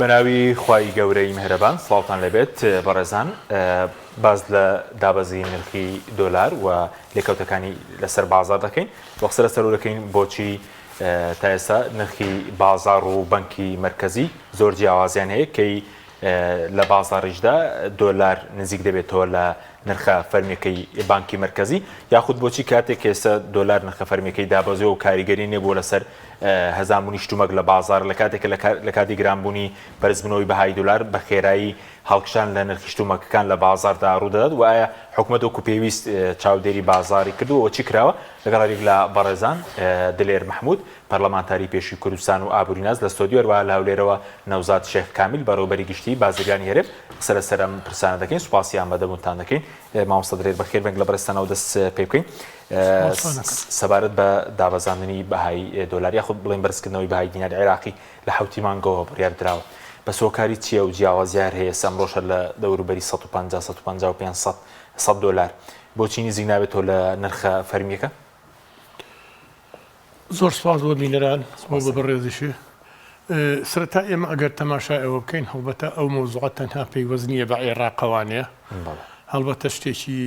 بەناوی خوای گەورەی میهرەبان سڵاوتان لێبێت بەڕێزان باس لە دابەزی نرخی دۆلار و لێکەوتەکانی لەسەر بازار دەکەین وە قسە لەسەر دەکەین بۆچی تا ئێستا نرخی بازار و بەنکی مەرکەزی زۆر جیاوازیان هەیە کەی لە بازاڕیشدا دۆلار نزیک دەبێتەوە لە نرخە فەرمیەکەی بانکی مەرکەزی یاخود بۆچی کاتێک ئێستا دۆلار نرخە فەرمیەکەی دابەزیوە و کاریگەری نەبووە لەسەر هەزانبوونی شتومەک لە بازاڕ لە کاتێک لە کاتی گرانبوونی بەرزبوونەوەی بەهای دۆلار بە خێرایی هەڵکشان لە نرخی شتومەکەکان لە بازاڕدا ڕوودەدات و ئایا حکومەت وەکو پێویست چاودێری بازاڕی کردووە و چی کراوە لەگەڵ هەریەک لە بەڕێزان دلێر مەحمود پەرلەمانتاری پێشووی کوردستان و ئابووریناس لە ستۆدیۆ هەروەها لە هەولێرەوە نەوزاد شێخ کامیل بەڕێوەبەری گشتیی بازرگانی هەرێم قسە لەسەر ئەم پرسانە دەکەین سوپاسی ئامادەبوونتان دەکەین مامۆستا دلێر بەخێر بێن لە بەڕێزتانەوە دەست پێ بکەین سەبارەت بە دابەزاندنی بەهای دۆلار یاخود بڵێن بەرزکردنەوەی بەهای دیناری عێراقی لە حوتی مانگەوە بڕیار دراوە بەس هۆکاری چییە و جیاوازیار هەیە ئەمڕۆش هەر لە دەوروبەری 150 155 100 دۆلار بۆچی نزیک نابێتەوە لە نرخە فەرمیەکە؟ زۆر سپاس بۆ بینەران بۆ بە بەڕێزیشی. سەرەتا ئێمە ئەگەر تەماشای ئەوە بکەین هەڵبەتە ئەو مەوزوعە تەنها پەیوەست نییە بە عێراقەوانێ هەڵبەتە شتێکی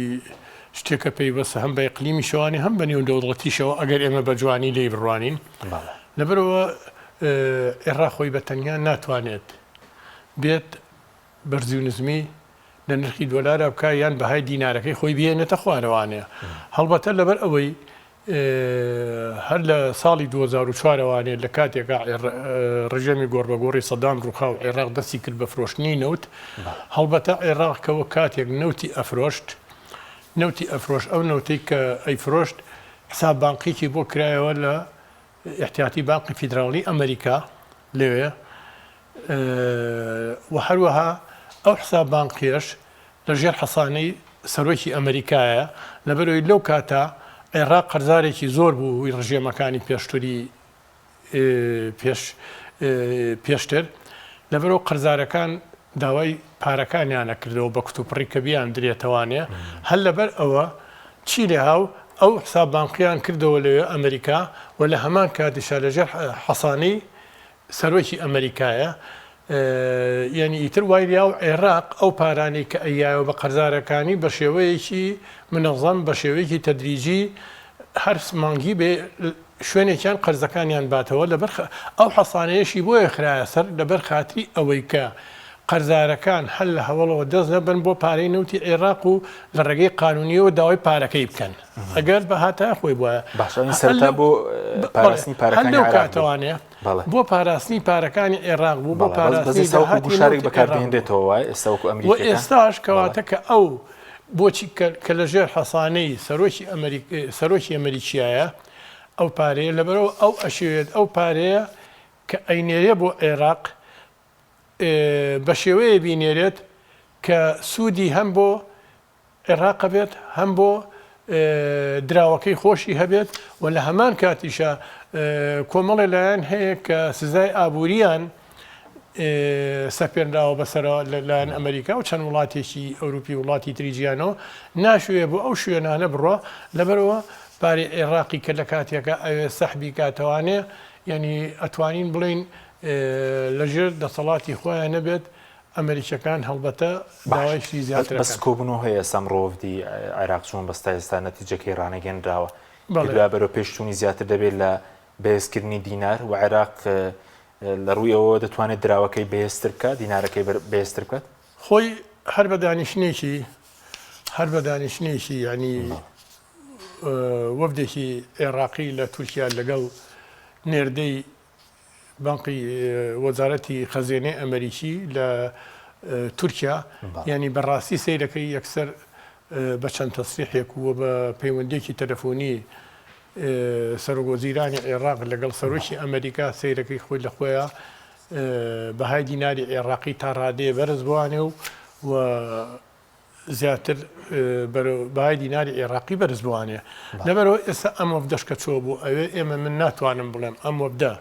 شتێکە پەیوەستە هەم بە ئیقلیمیشەوانێ هەم بە نێودەوڵەتیشەوە ئەگەر ئێمە بە جوانی لێی بڕوانین لەبەرەوە عێراق خۆی بە تەنیا ناتوانێت بێت بەرزی و نزمی لە نرخی دۆلارا بکا یان بەهای دینارەکەی خۆی بهێنێتە خوارەوانێ هەڵبەتە لەبەر ئەوەی هەر لە ساڵی 2004 ەوانێ لە کاتێکا ڕژێمی گۆڕبەگۆڕی سەدام ڕووخا و عێراق دەستی کرد بە فرۆشتنی نەوت هەڵبەتە عێراق کە وەک کاتێک نەوتی ئەفرۆشت نەوتی ئەفرۆشت ئەو نەوتەی کە ئەیفرۆشت حساب بانقیی بۆ کرایەوە لە ئیحتیاتی بانقی فیدراڵی ئەمریکا لەوێ و هەروەها ئەو حساب بانقیەش لە ژێر حەسانەی سەرۆکی ئەمریکایە، لەبەرئەوەی لەو کاتە عێڕاق قەرزارێکی زۆر بوو هوی ڕژێمەکانی پێشتری پێش پێشتر، لەبەرئەوە قەرزارەکان داوای پارەکانیان ئەکردەوە بە کوتوپڕی کە بیان درێتەوانێ، هەر لەبەر ئەوە چی لێهاو ئەو حساب بانقیان کردەوە لەوێ ئەمریکا و لە هەمان کاتیشا لەژێر حەسانەی سەرۆکی ئەمەریکایە یانی ئیتر وای لیا و عێراق ئەو پارانەی کە ئەیایەوە بە قەرزارەکانی بە شێوەیەکی منەزەم بە شێوەیەکی تەدریجی هەر مانگی بێ شوێنێکیان قەرزەکانیان باتەوە لەبەر ئەو حەسانەیەشی بۆیە خرایە سەر لەبەر خاتری ئەوەی کە قەرزارەکان هەر لە هەوڵەوە دەست نەبەن بۆ پارەی نەوتی عێراق و لە ڕێگەی قانونیەوە داوای پارەکەی بکەن ئەگەر بەهاتایە خۆی بوایە باشە سەرەتا بۆ پاراستنی پارەکانی عێراق کاتەوانێ بۆ پاراستنی پارەکانی عێراق بوو بۆ پاراستنی داهاتی گوشارێک بەکاربهێنرێتەوە وایە ئێستا وەکو ئەمریکییەکان ئێستاش کەواتە کە ئەو بۆچی کە لە ژێر حەسانەی سەرۆکی ئەمریک سەرۆکی ئەمریکیایە ئەو پارەیە لەبەرەوە ئەو ئەشێوێت ئەو پارەیە کە ئەینێرێ بۆ عێراق بە شێوەیە بینێرێت کە سوودی هەم بۆ عێراق هەبێت، هەم بۆ دراوەکەی خۆشی هەبێت و لە هەمان کاتیشا کۆمەڵێ لایەن هەیە کە سزای ئابووریان سەپێنراوە بەسەرەوە لە لایەن ئەمریکا و چەند وڵاتێکی ئەوروپی وڵاتی تری جیانەوە ناشوێ بۆ ئەو شوێنانە بڕۆ لەبەرەوە پارەی عێراقی کە لە کاتێکە ئەوێ سەحبی کاتەوانێ یعنی ئەتوانین بڵین لەژێر دەسەڵاتی خۆیان نەبێت ئەمەریکیەکان هەڵبەتە داوای شتی زیاتر بەس کۆبوونەوە هەیە ئێستا ئەمڕۆ وەفدی عێراق چوون بەس تا ئێستا نەتیجەکەی ڕانەگەنراوە دوای بەرەو پێشچوونی زیاتر دەبێت لە بەهێزکردنی دینار و عێراق لە ڕووی ئەوەوە دەتوانێت دراوەکەی بەهێزتر بکات دینارەکەی بەهێزتر بکات خۆی هەر بە دانیشتنێکی هەر بە دانیشتنێکی یعنی وەفدێکی عێراقی لە تورکیا لەگەڵ نێردەی بانقی وەزارەتی خەزێنەی ئەمەریکی لە تورکیا یانی بەڕاستی سەیرەکەی یەکسەر بە چەند تەسریحێک و بە پەیوەندێکی تەلەفۆنی سەرۆک وەزیرانی عێراق لەگەڵ سەرۆکی ئەمریکا سەیرەکەی خۆی لە خۆیان بەهای دیناری عێراقی تا ڕادەیە بەرز بوانێ و و زیاتر بەرەو بەهای دیناری عێراقی بەرز بوانێ لەبەرەوە ئێستا ئەم وەفدەش کە چۆ بۆ ئەوێ ئێمە من ناتوانم بڵێم ئەم وەفدە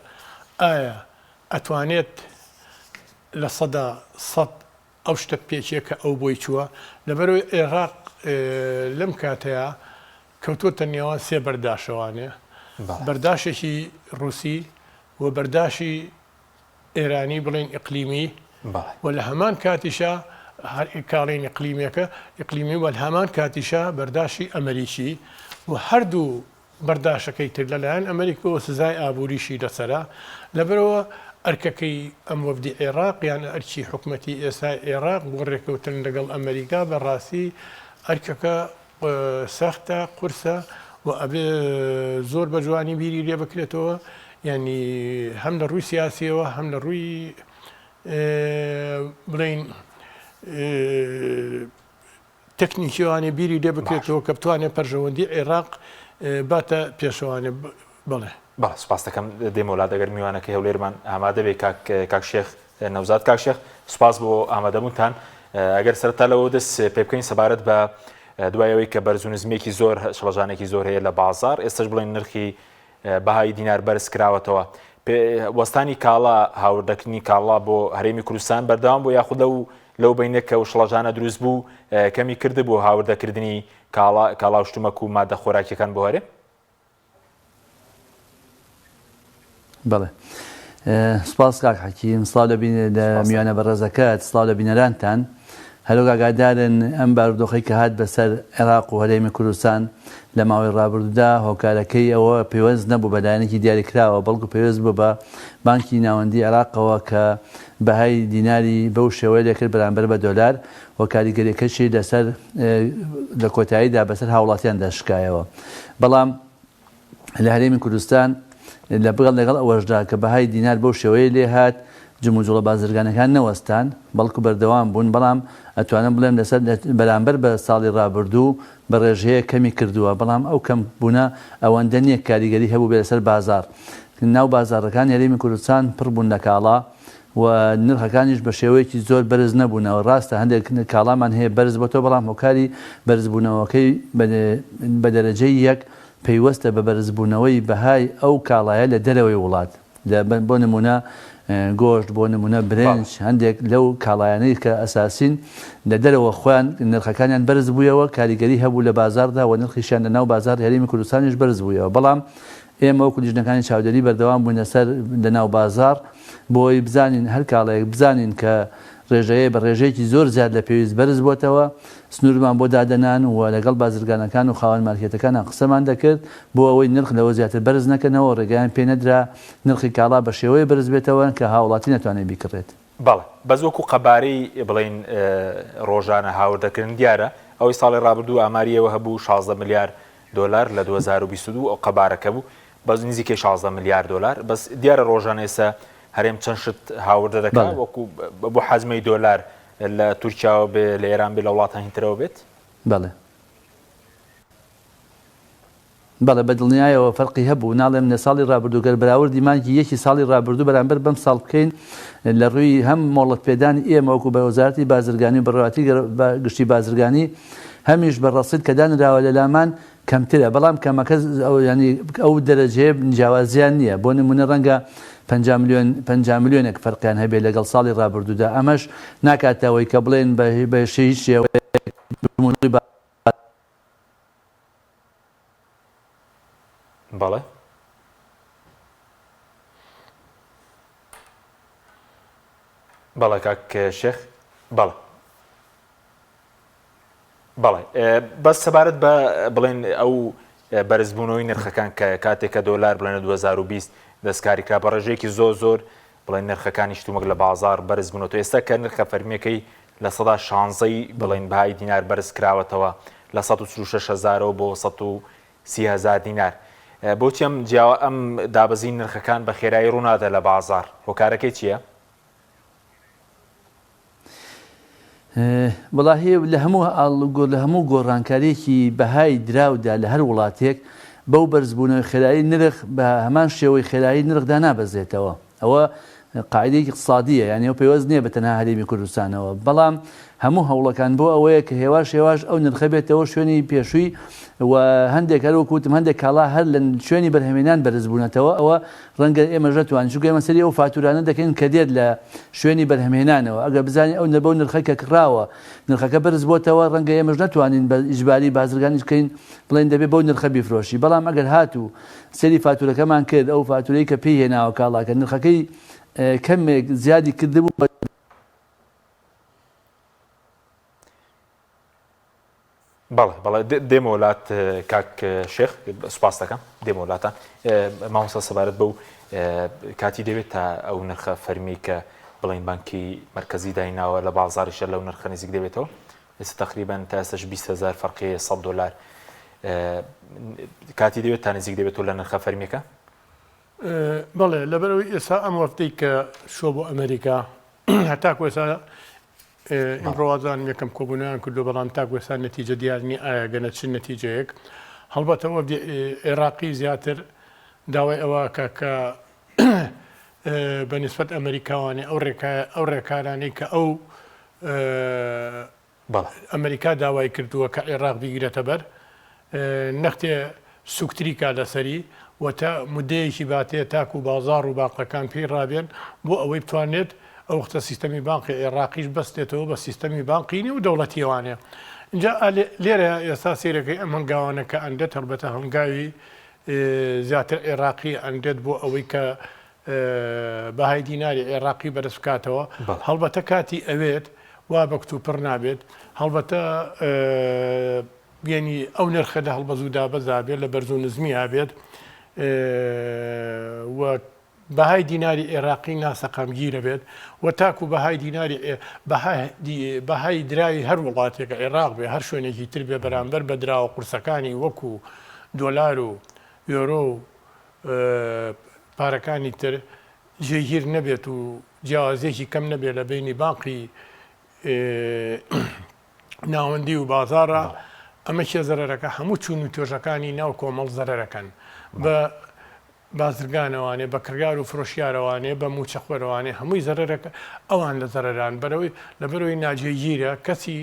ئایا ئەتوانێت 100% ئەو شتە پێچێ کە ئەو بۆی چووە لەبەرەوەی عێراق لەم کاتەیە کەوتۆتە نێوان سێ بەرداشەوانێ بەرداشێکی ڕوسی و بەرداشی. ئێرانی بڵێین ئیقلیمی و لە هەمان کاتیشا هەر کاڵین ئیقلیمیەکە ئیقلیمی و لە هەمان کاتیشا بەرداشی ئەمەریکی و هەردوو بەرداشەکەی تر لەلایەن ئەمەریکەوە سزای ئابووریشی لەسەرە، لەبەرئەوە ئەرکەکەی ئەم وەفدی عێراق یان ئەرکی حکومەتی ئێستای عێراق بۆ رێککەوتن لەگەڵ ئەمەریکا بە راستی ئەرکەکە سەختە، قورسە و ئەبێ زۆر بە جوانی بیری لێ بکرێتەوە، یانی هەم لە رووی سیاسیەوە هەم لە رووی بڵێین تەکنیکیەوانێ بیری لێ بکرێتەوە کە بتوانێت پەرژەوەندی عێراق باتە پێشەوانێ بەڵێ. بەڵێ سوپاست دەکەم دێمەوە لات ئەگەر میوانەکەی هەولێرمان ئامادە بێ کاک کاک شێخ نەوزاد کاک شێخ سوپاس بۆ ئامادەبوونتان ئەگەر سەرەتا لەوە دەست پێ بکەین سەبارەت بە دوای ئەوەی کە بەرز و نزمێکی زۆر شڵەژانێکی زۆر هەیە لە بازار ئێستش بڵێن نرخی بەهای دینار بەرز کراوەتەوە. وەستانی کاڵا، هاوردەکردنی کاڵا بۆ هەرێمی کوردستان بەردەوام بوو یاخود لەو لەو بەینە کە شڵەژانە دروست بوو کەمی کردبوو هاوردەکردنی کاڵا کاڵا و شتومەک و مادە خۆراکیەکان بۆ هەرێم؟ بەڵێ سپاس کاک حەکیم سڵاو لە لە میوانە بەڕێزەکەت سڵاو لە بینەرانتان هەروەک ئاگادارن ئەم بارودۆخەی کە هات بەسەر عێراق و هەرێمی کوردستان لە ماوەی ڕابردوودا هۆکارەکەی ئەوە پەیوەست نەبوو بە لایەنێکی دیاریکراوە بەڵکو پەیوەست بوو بە بانکی ناوەندی عێراقەوە کە بەهای دیناری بەو شێوەیە لێکرد بەرامبەر بە دۆلار و کاریگەریەکەشی لەسەر لە کۆتاییدا بەسەر هاوڵاتیاندا شکایەوە بەڵام لە هەرێمی کوردستان لە بگەڵ لەگەڵ ئەوەشدا کە بەهای دینار بەو شێوەیە لێهات جموجوڵە بازرگانەکان نەوەستان بەڵکو بەردەوام بوون بەڵام ئەتوانم بڵێم لەسەر بەرامبەر بە ساڵی ڕابردوو بە ڕێژەیە کەمی کردووە بەڵام ئەو کەم بوونە ئەوەندە نییە کاریگەری هەبوو بێ لەسەر بازاڕ ناو بازاڕەکانی هەرێمی کوردستان پڕ بوون لە کاڵا و نرخەکانیش بە شێوەیەکی زۆر بەرز نەبوونەوە، ڕاستە هەندێک کاڵامان هەیە بەرز بۆتەوە بەڵام هۆکاری بەرزبوونەوەکەی بە دەرەجەی یەک پەیوەستە بە بەرزبوونەوەی بەهای ئەو کاڵایە لە دەرەوەی وڵات لە بۆ نموونە گۆشت بۆ نموونە برنج هەندێک لەو کاڵایانەی کە ئەساسین لە دەرەوە خۆیان نرخەکانیان بەرز بوویەوە کاریگەری هەبوو لە بازاڕدا و نرخیشیان لە ناو بازاڕی هەرێمی کوردستانیش بەرز بوویەوە بەڵام ئێمە وەکو لیژنەکانی چاودێری بەردەوام بووین لەسەر لەناو بازاڕ بۆ ئەوەی بزانین هەر کاڵایەک بزانین کە ڕێژەیە بە ڕێژەیەکی زۆر زیاد لە پێویست بەرز بۆتەوە سنوورمان بۆ دادەنان و لەگەڵ بازرگانەکان و خاوەن مارکێتەکانا قسەمان دەکرد بۆ ئەوەی نرخ لەوە زیاتر بەرز نەکەنەوە ڕێگایان پێ نەدرا نرخی کاڵا بە شێوەیە بەرز بێتەوە کە هاوڵاتی نەتوانێت بیکڕێت. بەڵێ بەس وەکو قەبارەی بڵێین ڕۆژانە هاوردەکردن دیارە ئەوەی ساڵی ڕابردوو ئاماری ئێوە هەبوو 16 ملیار دۆلار لە 2022 ئەو قەبارەکە بوو بەس نزیکەی 16 ملیار دۆلار بەس دیارە ڕۆژانە ئێستا هەرێم چەند شت هاوردە دەکات وەکو بۆ حەزمەی دۆلار لە تورکیاوە بێ لە ئێران بێ لە وڵاتانی ترەوە بێت؟ بەڵێ. بەڵێ بە دڵنیایەوە فەرقی هەبوو، ناڵێم لە ساڵی ڕابردوو، گەر بەراوردی مانگی یەکی ساڵی ڕابردوو بەرامبەر بەم ساڵ بکەین لە ڕووی هەم مۆڵەت پێدانی ئێمە وەکو بە وەزارەتی بازرگانی و بەڕێوەبەرایەتی گشتی بازرگانی هەمیش بە ڕەسید کە دانراوە لە لامان کەمترە بەڵام کەمەکە یانی ئەو دەرەجەیە جیاوازیان نییە بۆ نمونە ڕەنگە 50 ملیۆن 50 ملیۆنێک فەرقیان هەبێت لەگەڵ ساڵی ڕابردوودا ئەمەش ناکاتەوەی کە بڵێن بە هیچ شێوەیەک بەڵێ. بەڵێ کاک شێخ بەڵێ. بەڵێ بەس سەبارەت بە بڵێن ئەو بەرزبوونەوەی نرخەکان کە کاتێک کە دۆلار بڵێن 2020 دەستکاری کرا بە ڕێژەیەکی زۆر زۆر بڵێن نرخەکانی شتومەک لە بازار بەرز بوونەوە ئێستا کە نرخە فەرمیەکەی 16% ی بڵێن بەهای دینار بەرز کراوەتەوە لە 146 هەزارەوە بۆ 130 هەزار دینار بۆچی ئەم جیاوە ئەم دابەزین نرخەکان بە خێرایی ڕوونادە لە بازار هۆکارەکەی چییە؟ وەڵاهی لە هەموو ئاڵوگۆڕ لە هەموو گۆڕانکارییەکی بەهای دراودا لە هەر وڵاتێک بەو بەرزبوونەوەی خێرایی نرخ بە هەمان شێوەی خێرایی نرخ دانابەزێتەوە ئەوە قاعیدەیەکی ئیقتسادییە یانی ئەو پەیوەست نییە بە تەنها هەرێمی کوردستانەوە بەڵام هەموو هەوڵەکان بۆ ئەوەیە کە هێواش هێواش ئەو نرخە بێتەوە شوێنی پێشووی و هەندێک هەر وەکو وتم هەندێک کاڵا هەر لە شوێنی بەرهەمێنان بەرزبوونەتەوە ئەوە ڕەنگە ئێمەش نەتوانین چونکە ئێمە سەیری ئەو فاتورانە دەکەین کە دێت لە شوێنی بەرهەمهێنانەوە ئەگەر بزانین ئەو بەو نرخەی کە کڕاوە نرخەکە بەرز بۆتەوە ڕەنگە ئێمەش نەتوانین بە ئیجباری بازرگانی بکەین بڵێین دەبێت بەو نرخە بیفرۆشی بەڵام ئەگەر هاتوو سەیری فاتورەکەمان کرد ئەو فاتورەی کە پێی هێناوە کاڵاکە نرخەکەی. کەمێک زیادی کردبوو بە بەڵێ بەڵێ دێمەوە لات کاک شێخ سوپاس دەکەم دێمەوە لاتان مامۆستا سەبارەت بەو کاتی دەوێت تا ئەو نرخە فەرمی کە بڵین بانکی مرکزی دایناوە لە بازاریشە لەو نرخە نزیک دەبێتەوە ئێستا تقریبا تا ئێستاش 20 هزار فەرقی 100 دلار کاتی دەوێت تا نزیک دەبێتەوە لە نرخە فەرمیەکە بەڵێ لەبەرەوەی ئێستا ئەم وەفدەی کە شۆ بۆ ئەمریکا هەتاکو ئێستا ئیمڕۆ وازانم یەکەم کۆبوونەوەیان کردو بەڵام تاکو ئێستا نەتیجە دیار نییە ئایا گەنە چ نەتیجەیەک هەڵبەتە وەفدی عێراقی زیاتر داوای ئەوە کە کە بە نسبەت ئەمریکاوانێ ئەو ئەو ڕێکارانەی کە ئەو ئەمریکا داوای کردووە کە عێراق بیگرێتە بەر نەختێ سوکتری کا لەسەری و تا مدەیەکی باتێ تاکو بازاڕ و بانقەکان پێی ڕابێن بۆ ئەوەی بتوانێت ئەو وەختە سیستەمی بانقی عێراقیش بەستێتەوە بە سیستەمی بانقی نێو دەوڵەتیەوانێ ئینجا لێرە ئێستا سەیرەکەی ئەم هەنگاوانە کە ئەندێت هەڵبەتە هەنگاوی زیاتر عێراقی ئەندێت بۆ ئەوەی کە بەهای دیناری عێراقی بەرز بکاتەوە، هەڵبەتە کاتی ئەوێت وا بە کتوپڕ نابێت، هەڵبەتە یەنی ئەو نرخە لە هەڵبەز و دابەزا بێت لە بەرز و نزمیا بێت و بەهای دیناری عێراقی ناسەقامگیرە بێت و تاکو بەهای دیناری بەهای دراوی هەر وڵاتێک عێراق بێ هەر شوێنێکی تر بێ بەرامبەر بە دراوە قورسەکانی وەکو دۆلار و یۆرۆ و پارەکانی تر جێگیر نەبێت و جیاوازیەکی کەم نەبێت لە بەینی بانقی ناوەندی و بازاڕە ئەمە کێ زەرەرەکە هەموو چون و توێژەکانی ناو کۆمەڵ زەرەرەکەن بە بازرگانەوانێ بە کڕیار و فرۆشیارەوانێ بە موچەخۆرەوانێ هەمووی زەرەرەکە ئەوان لە زەرەران بەرەوەی لەبەرەوەی ناجێگیرە کەسی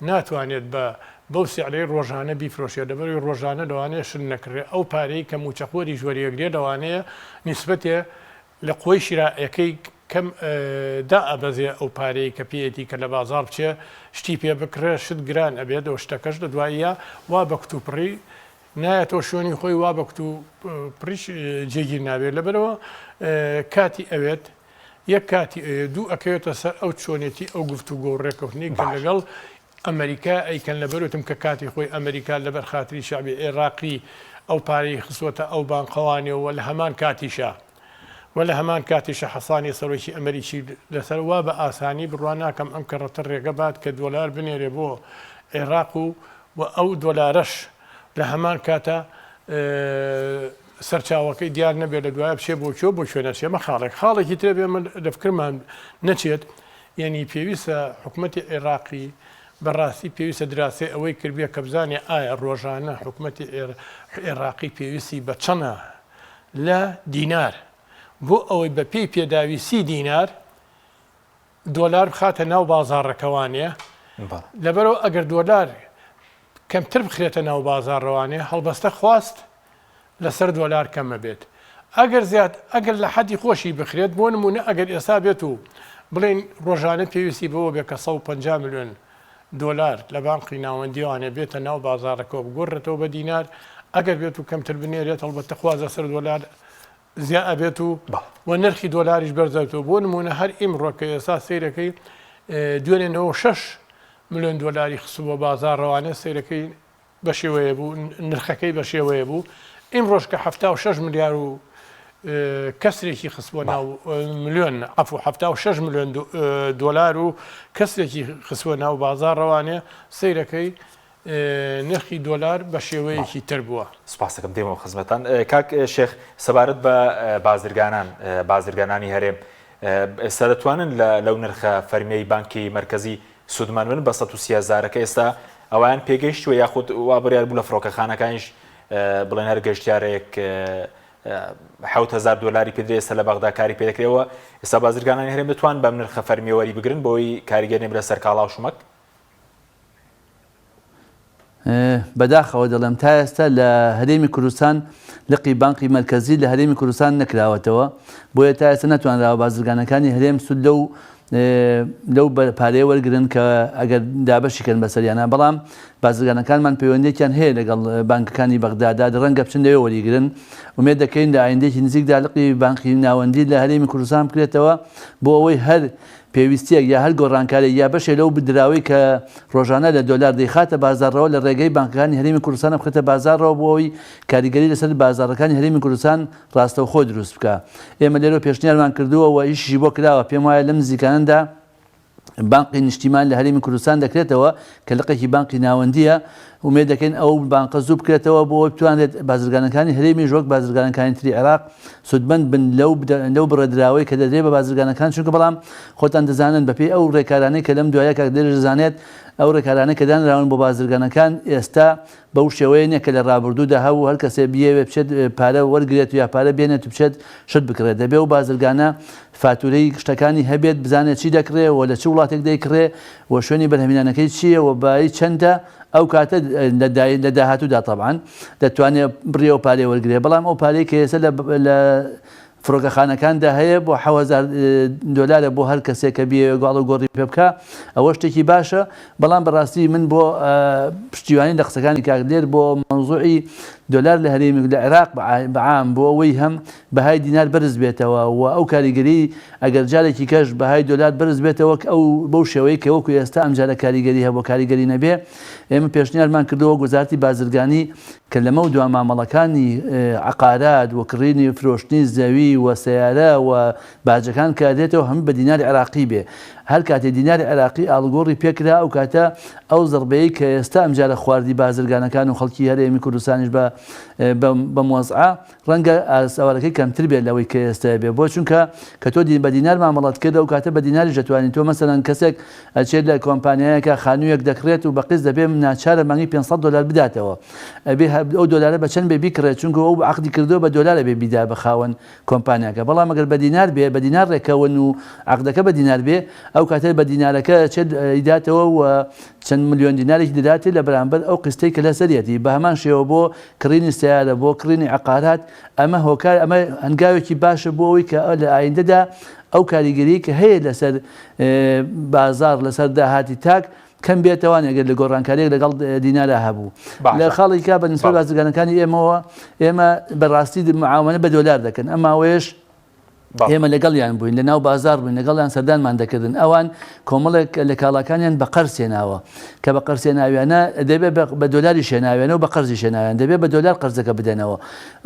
ناتوانێت بە بەو سعرەی ڕۆژانە بیفرۆشێت لەبەرئەوەی ڕۆژانە لەوانەیە شت نەکڕێ ئەو پارەی کە موچەخۆریش وەریەگرێ لەوانەیە نیسبەتێ لە قوەی شیرائیەکەی کەم دائەبەزێ ئەو پارەی کە پێیەتی کە لە بازاڕ بچێ شتی پێ بکڕێ شت گران ئەبێت و شتەکەش لە دواییا وا بە کتوپڕی نایەتەوە شوێنی خۆی وا بە کتوپڕیش جێگیر نابێت لەبەرئەوە کاتی ئەوێت یەک کاتی ئەوێ دوو ئەکەوێتە سەر ئەو چۆنێتی ئەو گفتوگۆ و ڕێکەوتنەی کە لەگەڵ ئەمەریکا ئەیکەن لەبەر وتم کە کاتی خۆی ئەمەریکا لەبەر خاتری شەعبی عێڕاقی ئەو پارەی خستوەتە ئەو بانقەوانێ و لە هەمان کاتیشا و لە هەمان کاتیشا حەسانی سەرۆکی ئەمەریکی لەسەر وا بە ئاسانی بڕوا ناکەم ئەم کەڕەتە ڕێگە بات کە دۆلار بنێرێ بۆ عێڕاق و و ئەو دۆلارەش لە هەمان کاتا سەرچاوەکەی دیار نەبێت لە دوایە بچێ بۆ کوێ بۆ کوێ نەچێ ئەمە خاڵێک خاڵێکی ترە بێ من لە فکرمان نەچێت یعنی پێویستە حکومەتی عێراقی بەڕاستی پێویستە دراسەی ئەوەی کردبێ کە بزانێ ئایا ڕۆژانە حکومەتی عێراقی پێویستی بە چەنە لە دینار بۆ ئەوەی بە پێی پێداویستی دینار دۆلار بخاتە ناو بازاڕەکەوانێ لەبەرەوە ئەگەر دۆلار کەمتر بخرێتە ناو بازاڕەوانێ هەڵبەستە خواست لەسەر دۆلار کەمە بێت ئەگەر زیاد ئەگەر لە حەدی خۆشی بخرێت بۆ نمونە ئەگەر ئێستا بێت و بڵێن ڕۆژانە پێویستی بەوە بێت کە 150 ملیۆن دۆلار لە بانقی ناوەندیوانێ بێتە ناو بازاڕەکەوە بگۆڕێتەوە بە دینار ئەگەر بێت و کەمتر بنێرێت هەڵبەتە خواست لەسەر دۆلار زیا ئەبێت و و نرخی دۆلاریش بەرزەبێتەوە بۆ نمونە هەر ئیمڕۆ کە ئێستا سەیرەکەی دوێنێ 96 ملیۆن دۆلاری خستبووە بازاڕەوانێ سەیرەکەی بە شێوەیە بوو نرخەکەی بە شێوەیە بوو ئیمڕۆش کە 76 ملیار و کەسرێکی خستبووە ناو ملیۆن عەفو 76 ملیۆن دۆلار و کەسرێکی خستبووە ناو بازاڕەوانێ سەیرەکەی نرخی دۆلار بە شێوەیەکی تر بووە. سوپاستەکەم دێمەوە خزمەتان کاک شێخ سەبارەت بە بازرگانان بازرگانانی هەرێم ئێستا دەتوانن لە لەو نرخە فەرمیەی بانکی مەرکەزی سوودمەند بن بە 130 هەزارەکە ئێستا ئەویان پێگەیشتووە یاخود وا بڕیار بوو لە فڕۆکەخانەکانیش بڵێن هەر گەشتیارێک 7000 دلاری پێدرێ ئێستا لە بەغدا کاری پێدەکرێەوە ئێستا بازرگانانی هەرێم دەتوان بەم نرخە فەرمیە وەری بگرن بۆی کاریگەر نەبێت لەسەر کاڵا و شمەک؟ بەداخەوە دەڵێم تا ئێستا لە هەرێمی کوردستان لقی بانقی مەرکەزی لە هەرێمی کوردستان نەکراوەتەوە بۆیە تا ئێستا نەتوانراوە بازرگانەکانی هەرێم سود لەو لەو پارەیە وەرگرن کە ئەگەر دابەشی کەن بەسەریانا، بەڵام بازرگانەکانمان پەیوەندیەکیان هەیە لەگەڵ بانکەکانی بەغدادا ڕەنگە بچن لەوێ وەریگرن. ئومێد دەکەین لە ئایندەیەکی نزیکدا لقی بانقی ناوەندی لە هەرێمی کوردستان بکرێتەوە بۆ ئەوەی هەر پێویستیەک یا هەر گۆڕانکاریەک یا بەشێ لەو دراوەی کە ڕۆژانە لە دۆلار دەیخاتە بازاڕەوە لە ڕێگەی بانکەکانی هەرێمی کوردستانە بخرێتە بازاڕەوە بۆ ئەوەی کاریگەری لەسەر بازاڕەکانی هەرێمی کوردستان ڕاستەوخۆ دروست بکا. ئێمە لێرەوە پێشنیارمان کردووە و ئیشیشی بۆ کراوە، پێم وایە لەم نزیکانەدا بانقی نیشتیمان لە هەرێمی کوردستان دەکرێتەوە کە لقێکی بانقی ناوەندییە، ئومێد دەکەین ئەو بانقە زوو بکرێتەوە بۆ ئەوەی بتوانرێت بازرگانەکانی هەرێمیش وەک بازرگانەکانی تری عێراق سوودمەند بن لەو لەو بڕە دراوەی کە دەدرێت بە بازرگانەکان، چونکە بەڵام خۆتان دەزانن بەپێی ئەو ڕێکارانەی کە لەم دوایە کاک دلێر دەزانێت ئەو ڕێکارانەی کە دانراون بۆ بازرگانەکان ئێستا بەو شێوەیە نیە کە لە ڕابردوودا هەبوو هەر کەسێ بیەوێ بچێت پارە وەرگرێت یا پارە بێنێت و بچێت شت بکڕێت دەبێ ئەو بازرگانە فاتورەی شتەکانی هەبێت بزانێت چی دەکڕێ و لە چ وڵاتێک دەیکڕێ و شوێنی بەرهەمهێنانەکەی چییە و بایی چەندە ئەو کاتە لە داهاتوودا تەبعەن دەتوانێ بڕی ئەو پارەیە وەرگرێ بەڵام ئەو پارەی کە ئێستا لە فڕۆکەخانەکاندا هەیە بۆ 7000 دۆلارە بۆ هەر کەسێک کە بیەوێ گاڵ و گۆڕی پێ بکا ئەوە شتێکی باشە بەڵام بەڕاستی من بۆ پشتیوانی لە قسەکانی کاک دلێر بۆ مەوزوعی دۆلار لە هەرێمی لە عێراق بەعام بۆ ئەوەی هەم بەهای دینار بەرز بێتەوە و ئەو کاریگەری ئەگەر جارێکی کەش بەهای دۆلار بەرز بێتەوە ئەو بەو شێوەیە کە وەکو ئێستا ئەمجارە کاریگەری هەبوو کاریگەری نەبێ ئێمە پێشنیارمان کردەوە وەزارەتی بازرگانی کە لەمەودوا مامەڵەکانی عەقارات و کڕینی و فرۆشتنی زەوی و سەیارە و باجەکان کە دێتەوە هەمووی بە دیناری عێراقی بێ. هەر کاتێ دیناری عێراقی ئاڵوگۆڕی پێ کرا ئەو کاتە ئەو زەڕبەیەی کە ئێستا ئەمجارە خواردی بازرگانەکان و خەڵکی هەرێمی کوردستانیش بە بەم وەزعە ڕەنگە ئاسەوارەکەی کەمتر بێت لەوەی کە ئێستا بێ بۆ چونکە کە تۆ بە دینار مامەڵەت کرد ئەو کاتە بە دیناریش دەتوانی تۆ مەسەلەن کەسێک ئەچێت لە کۆمپانیایەکە خانوویەک دەکڕێت و بە قیست دەبێ ناچارە مانگی 500 دۆلار بداتەوە ئەبێ ئەو دۆلارە بە چەند بێ بیکڕێت چونکە ئەو عەقدی کردووە بە دۆلار ئەبێ بیدا بە خاوەن کۆمپانیاکە بەڵام ئەگەر بە دینار بێ بە دینار ڕێکەون و عەقدەکە بە دینار بێ ئەو کاتە بە دینارەکە ئەچێت ئەیداتەوە و چەند ملیۆن دینارێکی دەداتێ لە بەرامبەر ئەو قیستەی کە لەسەریەتی بە هەمان شێوە بۆ کڕینی سەیارە بۆ کڕینی عەقارات ئەمە هۆکار ئەمە هەنگاوێکی باشە بۆ ئەوەی کە لە ئایندەدا ئەو کاریگەریی کە هەیە لەسەر بازاڕ لەسەر داهاتی تاک کەم بێتەوە ئەگەر لە گۆڕانکاریەک لەگەڵ دینارا هەبوو لە خاڵی کا بە نسبەت بازرگانەکانی ئێمەوە ئێمە بەڕاستی معامەلە بە دۆلار دەکەن ئەم ماوەیەش ئێمە لەگەڵیان بووین لە ناو بازار بووین لەگەڵیان سەردانمان دەکردن ئەوان کۆمەڵێک لە کاڵاکانیان بە قەرز هێناوە کە بە قەرز هێناویانە دەبێت بە دۆلاری شێناویانە و بە قەرزی شێناویان دەبێت بە دۆلار قەرزەکە بدەنەوە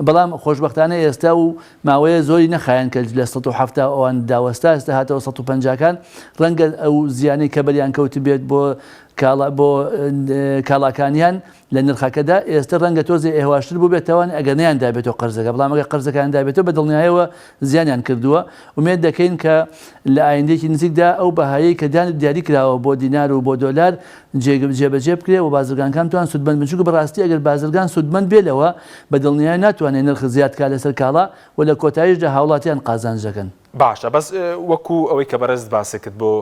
بەڵام خۆشببختانە ئێستا و ماوەیە زۆری نەخایەن کە لە 170 ئەوان داوەستا ئێستا هاتەوە 150کان ڕەنگە ئەو زیانەی کە بەریان کەوتبێت بۆ کاڵا بۆ کاڵاکانیان لە نرخەکەدا ئێستە ڕەنگە تۆزێ ئێواشتر بووبێتەوە ئەگەر نەیان دابێتەوە قەرزەکە بەڵام ئەگەر قەرزەکەیان دابێتەوە بە دڵنیایەوە زیانیان کردووە ئومێد دەکەین کە لە ئایندەیەکی نزیکدا ئەو بەهایەی کە دان دیاری کراوە بۆ دینار و بۆ دۆلار جێبەجێ بکرێ و بازرگانکان توان سوودمەند بن چونکە بەڕاستی ئەگەر بازرگان سوودمەند بێ لەوە بە دڵنیای ناتوانێت نرخ زیاد کا لەسەر کاڵا و لە کۆتاییشدا هاوڵاتیان قازانج دەکەن. باشە بەس وەکو ئەوەی کە بەڕێزت باست کرد بۆ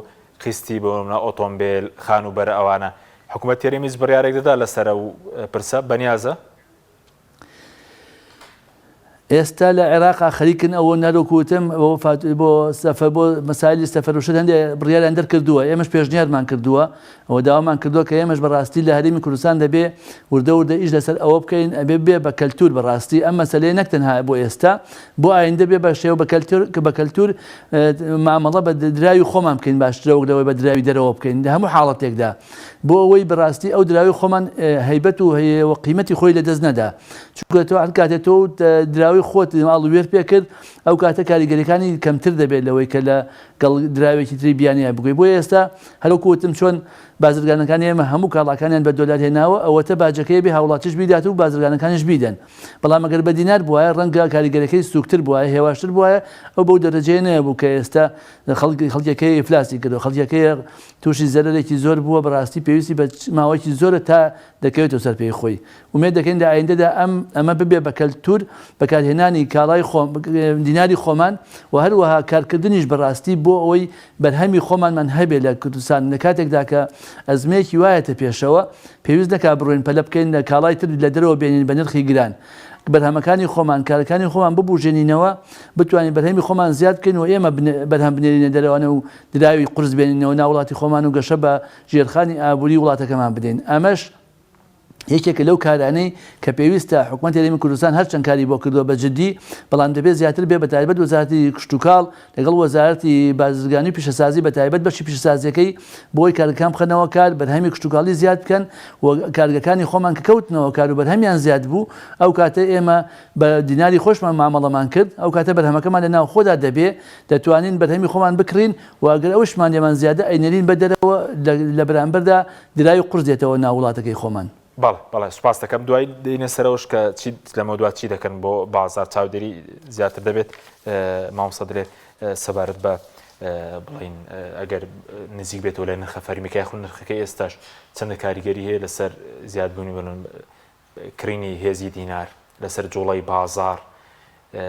قیستی بۆ نمونە ئۆتۆمبێل، خانووبەرە ئەوانە، حکومەتی هەرێم هیچ بڕیارێک دەدا لەسەر ئەو پرسە؟ بەنیازە؟ ئێستا لە عێراقا خەریکن ئەوە نەرۆک وتم بۆ بۆ سەفەر بۆ مەسایلی سەفەر و شت هەندێ بڕیاریان دەرکردووە ئێمەش پێشنیارمان کردووە و داوامان کردووە کە ئێمەش بەڕاستی لە هەرێمی کوردستان دەبێ وردە وردە ئیش لەسەر ئەوە بکەین ئەبێ بێ بە کەلتور بەڕاستی ئەم مەسەلەیە نەک تەنها بۆ ئێستا بۆ ئایندە بێ بە شێوە بە کەلتور بە کەلتور مامەڵە بە دراوی خۆمان بکەین باشترە وەک لەوەی بە دراوی دەرەوە بکەین لە هەموو حاڵەتێکدا بۆ ئەوەی بەڕاستی ئەو دراوی خۆمان هەیبەت و هەیە و قیمەتی خۆی لەدەست نەدا چونکە تۆ هەر کاتێ تۆ دراوی خۆت ئاڵووێر پێ کرد ئەو کاتە کاریگەریەکانی کەمتر دەبێت لەوەی کە لە گەڵ دراوێکی تری بیانیان بگوی بۆ ئێستا هەروەکو وتم چۆن بازرگانەکانی ئێمە هەموو کاڵاکانیان بە دۆلار هێناوە ئەوەتە باجەکەی بێ هاوڵاتیش بیدات و بازرگانەکانیش بیدەن بەڵام ئەگەر بە دینار بوایە ڕەنگە کاریگەرەکەی سووکتر بوایە هێواشتر بوایە ئەو بەو دەرەجەیە نەبوو کە ئێستا خەڵک خەڵکەکەی ئیفلاسی کردو خەڵکەکەی تووشی زەرەرێکی زۆر بووە بەڕاستی پێویستی بە ماوەیەکی زۆرە تا دەکەوێتەوە سەر پێی خۆی ئومێد دەکەین لە ئایندەدا ئەم ئەمە ببێ بە کەلتور بەکارهێنانی. بەکارهێنانی کاڵای خۆ دیناری خۆمان و هەروەها کارکردنیش بەڕاستی بۆ ئەوەی بەرهەمی خۆمانمان هەبێ لە کوردستان لە کاتێکدا کە ئەزمەیەکی وایەتە پێشەوە پێویست نەکا بڕۆین پەلە بکەین لە کاڵای تر لە دەرەوە بێنین بە نرخی گران بەرهەمەکانی خۆمان کارەکانی خۆمان ببوژێنینەوە بتوانین بەرهەمی خۆمان زیاد بکەین و ئێمە بەرهەم بنێرینە دەرەوانە و دراوی قورس بێنینەوە ناو وڵاتی خۆمان و گەشە بە ژێرخانی ئابووری وڵاتەکەمان بدەین ئەمەش یەکێکە لەو کارانەی کە پێویستە حکومەتی هەرێمی کوردستان هەرچەند کاری بۆ کردووە بە جدی بەڵام دەبێت زیاتر بێ بەتایبەت وەزارەتی کشتوکاڵ لەگەڵ وەزارەتی بازرگانی و پیشەسازی بەتایبەت بەشی پیشەسازیەکەی بۆی کارگەکان بخەنەوە کار بەرهەمی کشتوکاڵی زیاد بکەن و کارگەکانی خۆمان کە کەوتنەوە کار و بەرهەمیان زیاد بوو ئەو کاتە ئێمە بە دیناری خۆشمان مامەڵەمان کرد ئەو کاتە بەرهەمەکەمان لە ناوخۆدا دەبێ دەتوانین بەرهەمی خۆمان بکڕین و ئەگەر ئەوشمان لێمان زیادە ئەینێرین بە دەرەوە لە بەرامبەردا دراوی قورس دێتەوە ناو وڵاتەکەی خۆمان. بەڵێ بەڵێ سوپاست دەکەم دوای دێینە سەرەوەش کە چی لەمەودوا چی دەکەن بۆ بازار چاودێری زیاتر دەبێت مامۆستا دلێر سەبارەت بە بڵین ئەگەر نزیک بێتەوە لە نرخە فەرمیەکە یاخود نرخەکەی ئێستاش چەندە کاریگەری هەیە لەسەر زیادبوونی بڵێن کڕینی هێزی دینار لەسەر جوڵەی بازار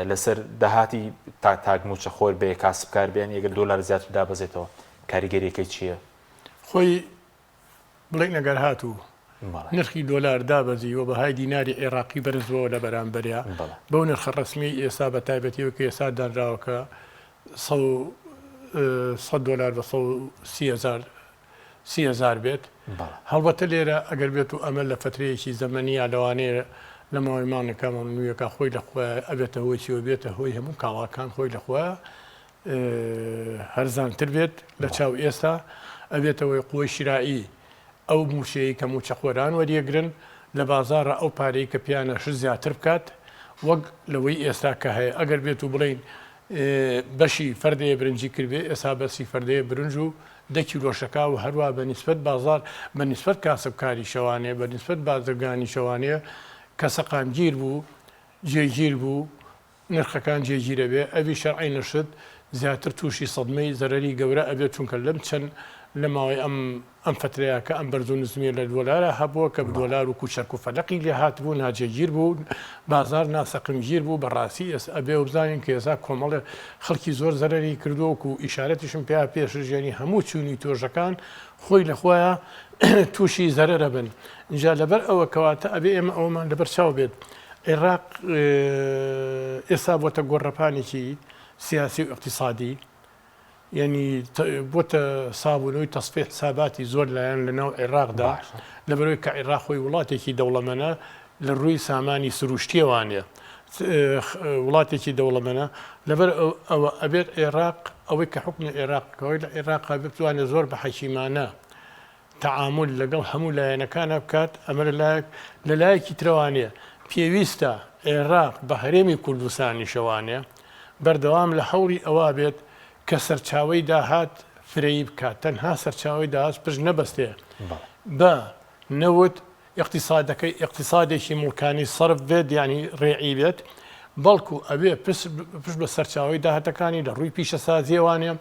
لەسەر داهاتی تا تاک موچەخۆر بێ کاسبکار بێن ئەگەر دۆلار زیاتر دابەزێتەوە کاریگەریەکەی چییە؟ خۆی بڵێین ئەگەر هاتوو نرخی دۆلار دابەزی و بەهای دیناری عێراقی بەرز بۆوە لە بەرامبەریا بەو نرخە ڕەسمیەی ئێستا بە تایبەتیەوە کە ئێستا دانراوە کە 100 دۆلار بە 130 هزار بێت هەڵبەتە لێرە ئەگەر بێت و ئەمە لە فترەیەکی زەمەنیە لەوانەیە لە ماوەی مانگەکە نوێەکە خۆی لە خۆی ئەبێتە هۆی چیەوە بێتە هۆی هەموو کاڵاکان خۆی لە خۆیان هەرزانتر بێت لە چاو ئێستا، ئەبێتە هۆی قوەی شیرائی ئەو مووچەیەی کە مووچەخۆران وەریەگرن لە بازاڕا ئەو پارەی کە پێیانە شت زیاتر بکات وەک لەوەی ئێستا کە هەیە ئەگەر بێت و بڵێین بەشی فەردەیە برنجی کردبێ ئێستا بەسی فەردەیە برنج و دە کیلۆ شەکا و هەروا بە نیسبەت بازاڕ بە نیسبەت کاسبکاریشەوانێ بە نیسبەت بازرگانیشەوانێ کە سەقامگیر بوو جێگیر بوو نرخەکان جێگیر ئەبێ ئەوی شەرعی نەشت زیاتر توشی سەدمەی زەرەری گەورە ئەبێت چونکە لەم چەند لە ماوەی ئەم ئەم فەترەیە کە ئەم بەرز و نزمیە لە دۆلارا هەبووە کە دۆلار وکو چەرک و فەلەقی لێ هاتبوو ناجێگیر بوو بازار ناسەقمگیر بوو بەڕاستی ئێس ئەبێ و بزانین کە ئێستا کۆمەڵێ خەڵکی زۆر زەرەری کردووە وکو ئیشارەتیشم پیا پێشش یانی هەموو چوونی تۆژەکان خۆی لە خۆیان تووشی زەرەرە بن ئینجا لەبەر ئەوە کەواتە ئەبێ ئێمە ئەوەمان لەبەر چاو بێت عێراق ئێستا بۆتە گۆڕەپانێکی سیاسی و ئیقتیسادی، یەنی بۆتە سابوونەوەی تەسفیەی حساباتی زۆر لایەن لە ناو عێراقدا، لەبەرئەوەی کە عێراق خۆی وڵاتێکی دەوڵەمەنە لە ڕووی سامانی سروشتیەوانێ وڵاتێکی دەوڵەمەنە، لەبەر ئەوە ئەبێت عێراق ئەوەی کە حوکمی عێراق ئەوەی لە عێراقا بتوانێت زۆر بە حەکیمانە تەعامول لەگەڵ هەموو لایەنەکانا بکات، ئەمە لە لایەک، لە لایەکی ترەوانێ پێویستە عێراق بە هەرێمی کوردستانیشەوانێ بەردەوام لە هەوڵی ئەوە بێت کە سەرچاوەی داهات فرەیی بکات، تەنها سەرچاوەی داهات پشت نەبەستێ بە نەوت، ئیقتیسادەکەی ئیقتیسادێکی موڵکانی سەرف بێت یانی ڕێعی بێت، بەڵکو ئەبێ پشت بە سەرچاوەی داهاتەکانی لە ڕووی پیشەسازییەوانێ،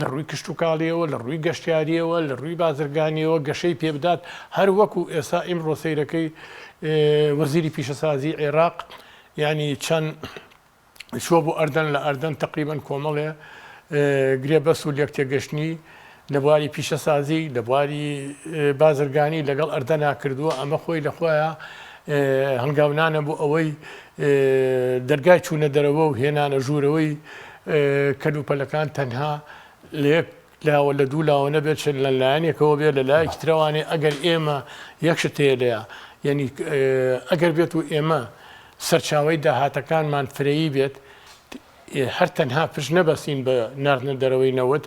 لە ڕووی کشتوکاڵییەوە، لە ڕووی گەشتیارییەوە، لە ڕووی بازرگانییەوە گەشەی پێ بدات، هەر وەکو ئێستا ئیمڕۆ سەیرەکەی وەزیری پیشەسازی عێراق یانی چەند چووە بۆ ئەردەن، لە ئەردەن تەقریبەن کۆمەڵێ گرێبەست و لێکتێگەشتنی لە بواری پیشەسازی، لە بواری بازرگانی لەگەڵ ئەردەنا کردووە، ئەمە خۆی لە خۆیا هەنگاونانە بۆ ئەوەی دەرگای چوونە دەرەوە و هێنانە ژوورەوەی کەلوپەلەکان تەنها لە یەک لاوە لە دوو لاوە نەبێت چ لە لایەنێکەوە بێت لە لایەکی ترەوانێ ئەگەر ئێمە یەک شت هەیە لەیا یعنی ئەگەر بێت و ئێمە سەرچاوەی داهاتەکانمان فرەیی بێت هەر تەنها پشت نەبەستین بە ناردنە دەرەوەی نەوت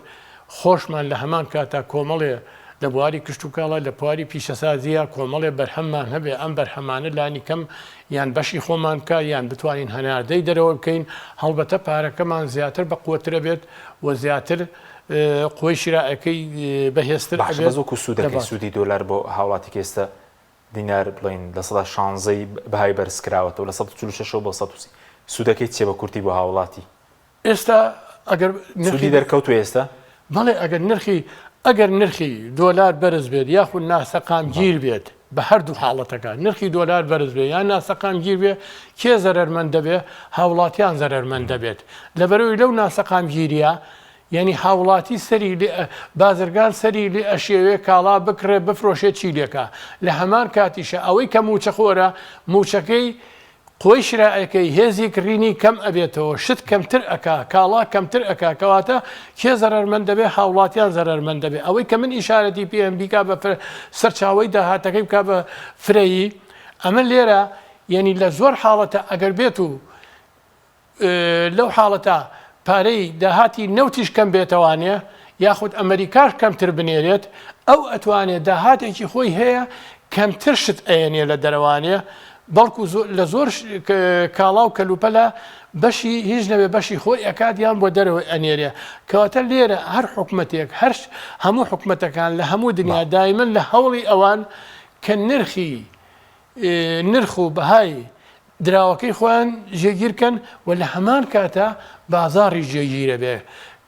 خۆشمان لە هەمان کاتا کۆمەڵێ لە بواری کشتوکاڵە لە بواری پیشەسازیە کۆمەڵێ بەرهەممان هەبێ ئەم بەرهەمانە لانی کەم یان بەشی خۆمان بکا یان بتوانین هەناردەی دەرەوە بکەین هەڵبەتە پارەکەمان زیاتر بەقوەترە بێت و زیاتر قوەی شیرائەکەی بەهێزتر باشە ئەبێت بەس وەکو لە سوودەکەی بازاڕ. سوودی دۆلار بۆ هاوڵاتی کە ئێستا دینار بڵێین 16% ی بەهای بەرز کراوەتەوە لە 146 ەوە بۆ 130 سوودەکەی چیە بە کورتی بۆ هاوڵاتی؟ ئێستا ئەگەر سوودی نرخی دەرکەوتووە ئێستا؟ بەڵێ ئەگەر نرخی ئەگەر نرخی دۆلار بەرز بێت یاخود ناسەقامگیر بێت. بە هەردوو حاڵەتەکە نرخی دۆلار بەرز بێ یان ناسەقامگیر بێ کێ زەرەرمەند دەبێ؟ هاوڵاتیان زەرەرمەند دەبێت لەبەرئەوەی لەو ناسەقامگیریە یانی هاوڵاتی سەری لێ بازرگان سەری لێ ئەشێوێ کاڵا بکڕێ بفرۆشێ چی لێکا لە هەمان کاتیشا ئەوەی کە موچەخۆرە موچەکەی قوەی شرائەکەی هێزی کڕینی کەم ئەبێتەوە شت کەمتر ئەکا کاڵا کەمتر ئەکا کەواتە کێ زەرەرمەند دەبێ هاوڵاتیان زەرەرمەند دەبێ ئەوەی کە من ئیشارەتی پێم بیکا بە سەرچاوەی داهاتەکەی بکا بە فرەیی ئەمە لێرە یعنی لە زۆر حاڵەتە ئەگەر بێت و لەو حاڵەتە پارەی داهاتی نەوتیش کەم بێتەوانێ یاخود ئەمەریکاش کەمتر بنێرێت ئەو ئەتوانێ داهاتێکی خۆی هەیە کەمتر شت ئەیەنێ لە دەرەوانێ بەڵکو لە زۆر کاڵا و کەلوپەلە بەشی هیچ نەبێ بەشی خۆی ئەکات یان بۆ دەرەوەی ئەنێرێ کەواتە لێرە هەر حکومەتێک هەر هەموو حکومەتەکان لە هەموو دنیا دایمەن لە هەوڵی ئەوان کە نرخی نرخ و بەهای دراوەکەی خۆیان جێگیر کەن و لە هەمان کاتا بازاڕیش جێگیرە بێ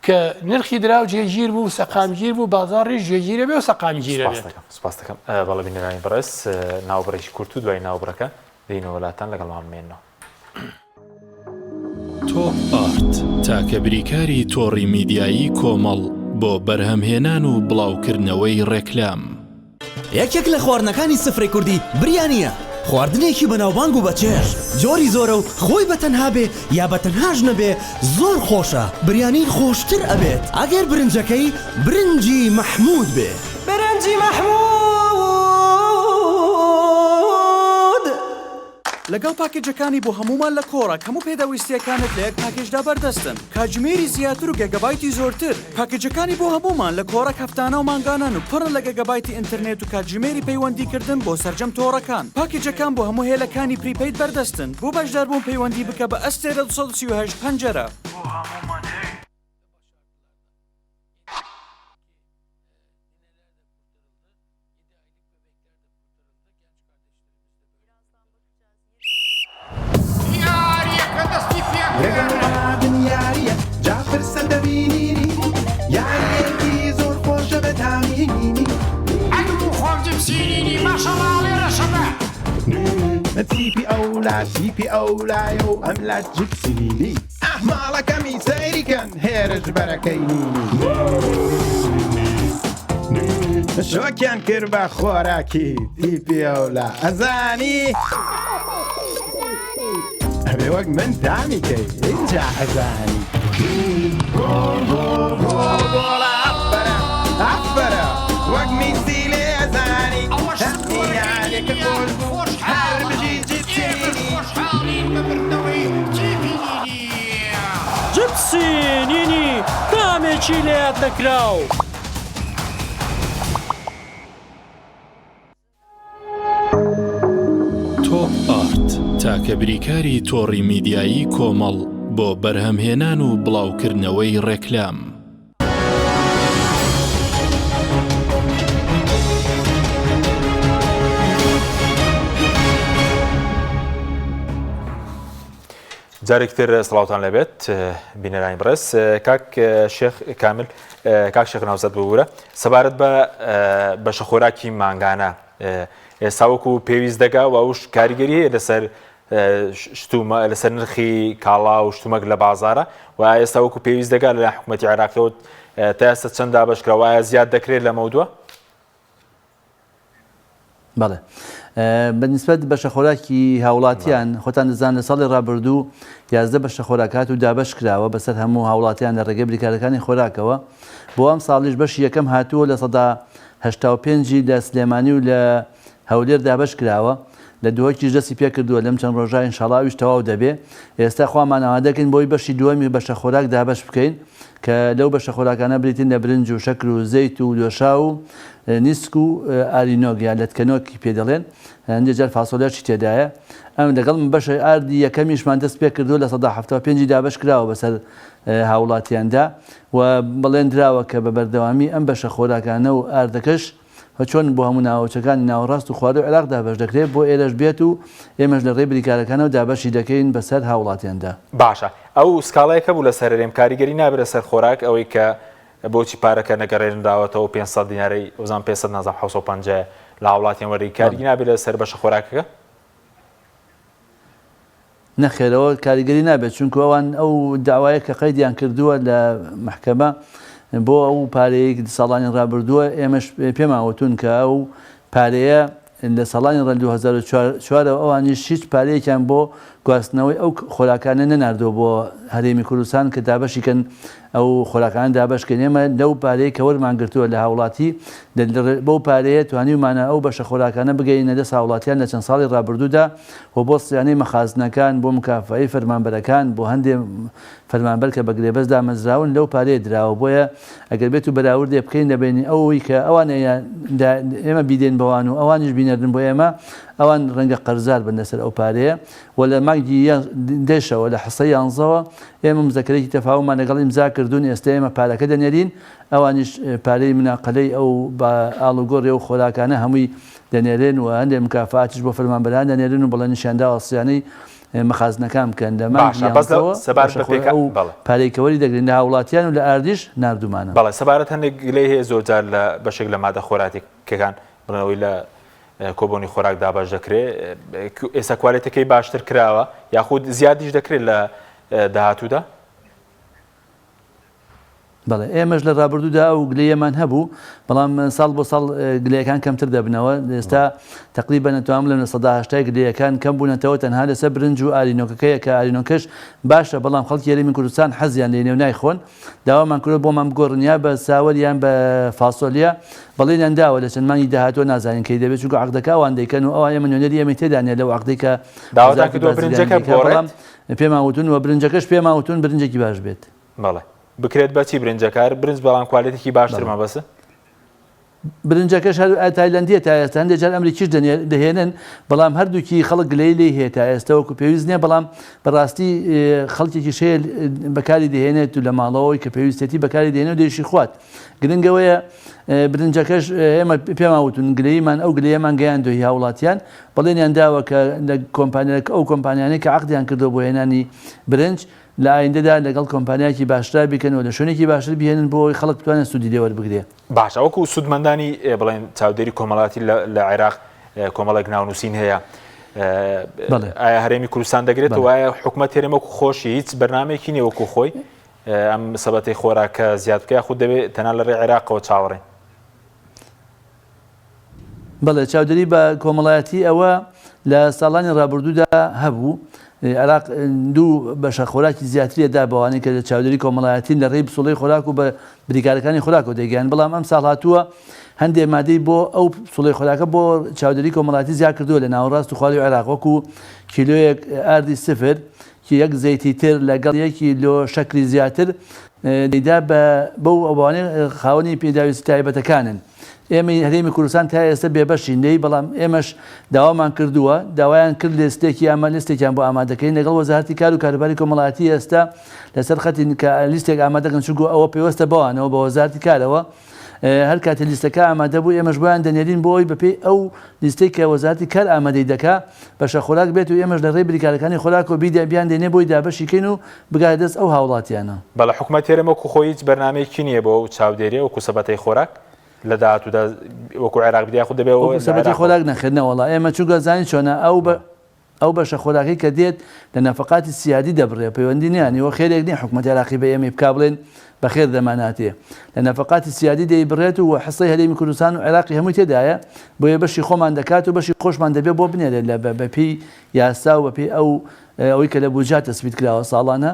کە نرخی دراو جێگیر بوو سەقامگیر بوو بازاڕیش جێگیرە بێ و سەقامگیرە بێت. سپاست دەکەم بەڵێ بینەرانی بەڕێز ناوبڕێکی کورت و دوای ناوبڕەکە دێینەوە لاتان لەگەڵمان بمێننەوە. تۆپ ئارت، تاکە بریکاری تۆڕی میدیایی کۆمەڵ بۆ بەرهەمهێنان و بڵاوکردنەوەی ڕێکلام. یەکێک لە خواردنەکانی سفرەی کوردی بریانییە، خواردنێکی بەناوبانگ و بەچێژ، جۆری زۆرە و خۆی بە تەنها بێ یا بە تەنهاش نەبێ زۆر خۆشە، بریانی خۆشتر ئەبێت ئەگەر برنجەکەی برنجی مەحموود بێ. برنجی مەحموود. لەگەڵ پاکێجەکانی بۆ هەموومان لە کۆڕەک هەموو پێداویستییەکانت لە یەک پاکێجدا بەردەستن، کاتژمێری زیاتر و گێگابایتی زۆرتر. پاکێجەکانی بۆ هەموومان لە کۆڕەک هەفتانە و مانگانەن و پڕن لە گێگابایتی ئینتەرنێت و کاتژمێری پەیوەندیکردن بۆ سەرجەم تۆڕەکان. پاکێجەکان بۆ هەموو هێلەکانی prepaid بەردەستن. بۆ بەشداربوون پەیوەندی بکە بە ئەستێرە 238 پەنجەرە. بۆ هەموومان هەیە. شۆکیان کرد بە خۆراکی تیپی ئەولا ئەزانی ئەبێ وەک من تامی کەی ئینجا ئەزانی گۆڵ گۆڵ گۆڵ گۆڵە ئەفەرە ئەفەرە وەک میسی لێ ئەزانی ئەوەش یاریەکە خۆش بوو هەر بژی جیپسینی خۆشحاڵین بە بردنەوەی تیپی نینی. جپسی نینی تامێکی لەیاد نەکراو. تۆپ ئارت، تاکە بریکاری تۆڕی میدیایی کۆمەڵ بۆ بەرهەمهێنان و بڵاوکردنەوەی ڕێکلام. جارێکی تر سڵاوتان لێبێت بینەرانی بەڕێز کاک شێخ کامل کاک شێخ ناوزەد ببوورە سەبارەت بە بەشە خۆراکی مانگانە ئێستا وەکو پێویست دەگا و ئەوش کاریگەری هەیە لەسەر شتومە لەسەر نرخی کاڵا و شتومەک لە بازارە و ئێستا وەکو پێویست دەگا لە حکوومەتی عێراقیەوە تا ئێستا چەند دابەشکراوە ئایا زیاد دەکرێت لە مەودووە؟ بەڵێ بە نیسبەت بەشە خۆراکی هاوڵاتیان خۆتان دەزان لە ساڵی ڕابردوو 11 بەشە خۆراک هات و دابەش کراوە بەسەر هەموو هاوڵاتیان لە ڕێگەی بریکارەکانی خۆراکەوە بۆ ئەم ساڵیش بەشی یەکەم هاتووە 85% ی لە سلێمانی و لە هەولێر دابەش کراوە لە دهۆکیش دەستی پێکردووە لەم چەند ڕۆژە ئینشاڵا ئەویش تەواو دەبێ ئێستا خوامان ئامادەکەین بۆی بەشی دووەمی بەشە خۆراک دابەش بکەین کە لەو بەشە خۆراکانە بریتین لە برنج و شەکر و زەیت و دۆشاو و نیسک و ئارینۆک یان لەتکەنۆکی پێ دەڵێن هەندێک جار فاسۆلیاشی تێدایە ئەم لەگەڵ بەشە ئاردی یەکەمیشمان دەست پێ کردووە 75% ی دابەش کراوە بەسەر هاوڵاتیاندا و بەڵێن دراوە کە بە بەردەوامی ئەم بەشە خۆراکانە و ئاردەکەش چۆن بۆ هەموو ناوچەکانی ناوەڕاست و خوارووی عێراق دابەش دەکرێت، بۆ ئێرەش بێت و ئێمەش لە ڕێی بریکارەکانەوە دابەشی دەکەین بەسەر هاوڵاتیاندا. باشە ئەو سکاڵایەک هەبوو لەسەر هەرێم کاریگەری نابێت لەسەر خۆراک ئەوەی کە بۆچی پارەکە نەگەڕێنراوەتەوە 500 دینارەی وزان 500 نازانم 750. لە هاوڵاتیان وەردەگری کاریگەری نابێت لەسەر بەشە خۆراکەکە؟ نەخێر ئەوە کاریگەری نابێت چونکو ئەوان ئەو داوایە کە قەیدیان کردووە لە مەحکەمە بۆ ئەو پارەیەی ساڵانی ڕابردووە ئێمەش پێمان وتون کە ئەو پارەیە لە ساڵانی ڕە 2004 ەوە ئەوانیش هیچ پارەیەکیان بۆ گواستنەوەی ئەو خۆراکانە نەناردووە بۆ هەرێمی کوردستان کە دابەشی کەن ئەو خۆراکانە دابەش کەین ئێمە لەو پارەیە کە وەرمان گرتووە لە هاوڵاتی بەو پارەیە توانیومانە ئەو بەشە خۆراکانە بگەینە دەست هاوڵاتیان لە چەند ساڵی ڕابردوودا و بۆ سیانەی مەخازنەکان، بۆ مکافەئەی فەرمانبەرەکان، بۆ هەندێ فەرمانبەر کە بە گرێبەست دامەزراون لەو پارەیە دراوە، بۆیە ئەگەر بێتو بەراوردێ بکەین لە بەینی ئەوەی کە ئەوان ئێمە بیدەین بەوان و ئەوانیش بینێرن بۆ ئێمە، ئەوان رەنگە قەرزار بن لەسەر ئەو پارەیە و لە مانگی دەشەوە لە حصەی یانزەوە ئێمە مزەکەرێکی تەفاهوممان لەگەڵ ئیمزا کردوون، ئێستا ئێمە پارەکە دەنێرین ئەوانیش پارەی مناقەلەی ئەو ئاڵوگۆڕی ئەو خۆراکانە هەمووی دەنێرن و هەندێک مکافاتیش بۆ فەرمانبەران دەنێرن و بەڵێنیشیان داوە صیانەی مەخازنەکان بکەن لە مانگی باشە بەس لە یانزەوە سەبارەت باشە بە خۆی پێکا ئەو بەڵێ. پارەی کە وەری دەگرین لە هاوڵاتیان و لە ئاردیش ناردوومانە. بەڵێ سەبارەت هەندێک گلەی هەیە زۆر جار لە بەشێک لە مادە خۆراکیەکان بڵێن ئەوەی لە کۆبۆنی خۆراک دابەش دەکرێ ئێستا کوالێتەکەی باشتر کراوە یاخود زیادیش دەکرێت لە داهاتوودا؟ بەڵێ ئێمەش لە ڕابردوودا ئەو گلەیەمان هەبوو، بەڵام ساڵ بۆ ساڵ گلەیەکان کەمتر دەبنەوە، ئێستا تەقریبەن ئەتوانم بڵێم 80% گلەیەکان کەم بوونەتەوە تەنها لەسەر برنج و ئارینۆکەکەیە کە ئارینۆکەش باشە بەڵام خەڵکی هەرێمی کوردستان حەزیان لێی نیە و نایخۆن داوامان کردووە بۆمان بگۆڕن یا بە ساوەر یان بە فاسۆلیا بەڵێنیان داوە لە چەند مانگی داهاتووە نازانین کەی دەبێت چونکە عەقدەکە ئەوان دەیکەن و ئەوان ئێمە نوێنەری ئێمەی تێدا نیە لەو عەقدەی کە داواتان وەزارەتی کردووە بازرگانی برنجەکە دەیکات بەڵام بگۆڕێت؟ پێمان وتون و برنجەکەش پێمان وتون برنجێکی باش بێت. بەڵێ بکرێت بە چی برنجەکە هەر برنج بەڵام کوالێتێکی باشتر بەڵێ. مەبەست؟ برنجەکەش هەر تایلەندیە تا ئێستا هەندێک جار ئەمریکیش دەهێنن بەڵام هەردووکی خەڵک گلەیی لێی هەیە تا ئێستا وەکو پێویست نییە بەڵام بەڕاستی خەڵکێکیش هەیە بەکاری دەهێنێت و لە ماڵەوەی کە پێویستێتی بەکاری دەهێنێت و دەیشی خوات گرنگەوەیە برنجەکەش ئێمە پێمان وتون گلەییمان ئەو گلەیەمان گەیاندووە هی هاوڵاتیان بەڵێنیان داوە کە لە کۆمپانیا ئەو کۆمپانیانەی کە عەقدیان کردووە بۆ هێنانی برنج لە ئایندەدا لەگەڵ کۆمپانیایەکی باشترا بیکەن و لە شوێنێکی باشتر بیهێنن بۆ ئەوەی خەڵک بتوانێت سوودی لێ وەربگرێ. باشە وەکو سوودمەندانی بڵێن چاودێری کۆمەڵاتی لە عێراق کۆمەڵێک ناونووسین هەیە بەڵێ. ئایا هەرێمی کوردستان دەگرێتەوە بەڵێ. ئایا حکومەت هەرێم وەکو خۆشی هیچ بەرنامەیەکی نییە وەکو خۆی ئەم سەبەتەی خۆراکە زیاد بکە یاخود دەبێت تەنها لە ڕێی عێراقەوە چاوەڕێین؟ بەڵێ چاودێری بە کۆمەڵایەتی ئەوە لە ساڵانی ڕابردوودا هەبوو، عێراق دوو بەشە خۆراکی زیاتری ئەدا بەوانەی کە لە چاودێری کۆمەڵایەتین لە ڕێی پسوڵەی خۆراک و بە بریکارەکانی خۆراکەوە دەیگەیان، بەڵام ئەمساڵ هاتووە هەندێ مادەی بۆ ئەو پسوڵەی خۆراکە بۆ چاودێری کۆمەڵایەتی زیاد کردووە لە ناوەڕاست و خوارووی عێراق وەکو کیلۆیەک ئاردی سفر یەک زەیتی تر لەگەڵ یەک کیلۆ شەکری زیاتر دەیدا بە بەو ئەوانەی خاوەنی پێداویستی تایبەتەکانن. ئێمەی هەرێمی کوردستان تا ئێستا بێبەشین لێی، بەڵام ئێمەش داوامان کردووە، داوایان کرد لێستێکی ئاما لیستێکیان بۆ ئامادەکەین لەگەڵ وەزارەتی کار و کاروباری کۆمەڵایەتی ئێستا لەسەر خەتین کە لیستێک ئامادەکەن چونکو ئەوە پەیوەستە بەوانەوە بە وەزارەتی کارەوە هەر کاتێ لیستەکە ئامادە بوو ئێمەش بۆیان دەنێرین بۆ ئەوەی بەپێی ئەو لیستەی کە وەزارەتی کار ئامادەی دەکا بەشە خۆراک بێت و ئێمەش لە ڕێی بریکارەکانی خۆراکەوە بیدە بیاندێنێ بۆی دابەشی کەین و بگاتە دەست ئەو هاوڵاتیانە. بەڵێ حکومەت هەرێم وەکو خۆی هیچ بەرنامەیەکی نییە بۆ ئەو چاودێریە وەکو سەبەتەی خۆراک لە داهاتوودا وەکو عێراق بدە یاخود دەبێ وەکو لە سەبەتەی عێراقەوە؟ خۆراک نەخێر نەوەڵا ئێمە چونکە زانی چۆنە ئەو بە ئەو بەشە خۆراکەی کە دێت لە نەفەقاتی سیادی دەبڕێ پەیوەندی نیە یانی وە خێرێک نیە حکومەتی عێراقی بە ئێمەی بکا بڵێن بەخێر دەماناتێ لە نەفەقاتی سیادی دەیبڕێت و وە حسەی هەرێمی کوردستان و عێراقی هەمووی تێدایە بۆیە بەشی خۆمان دەکات و بەشی خۆشمان دەبێ بۆ بنێرێت لە بە پێی یاسا و بە پێی ئەو ئەوەی کە لە بودجە تەسبیت کراوە ساڵانە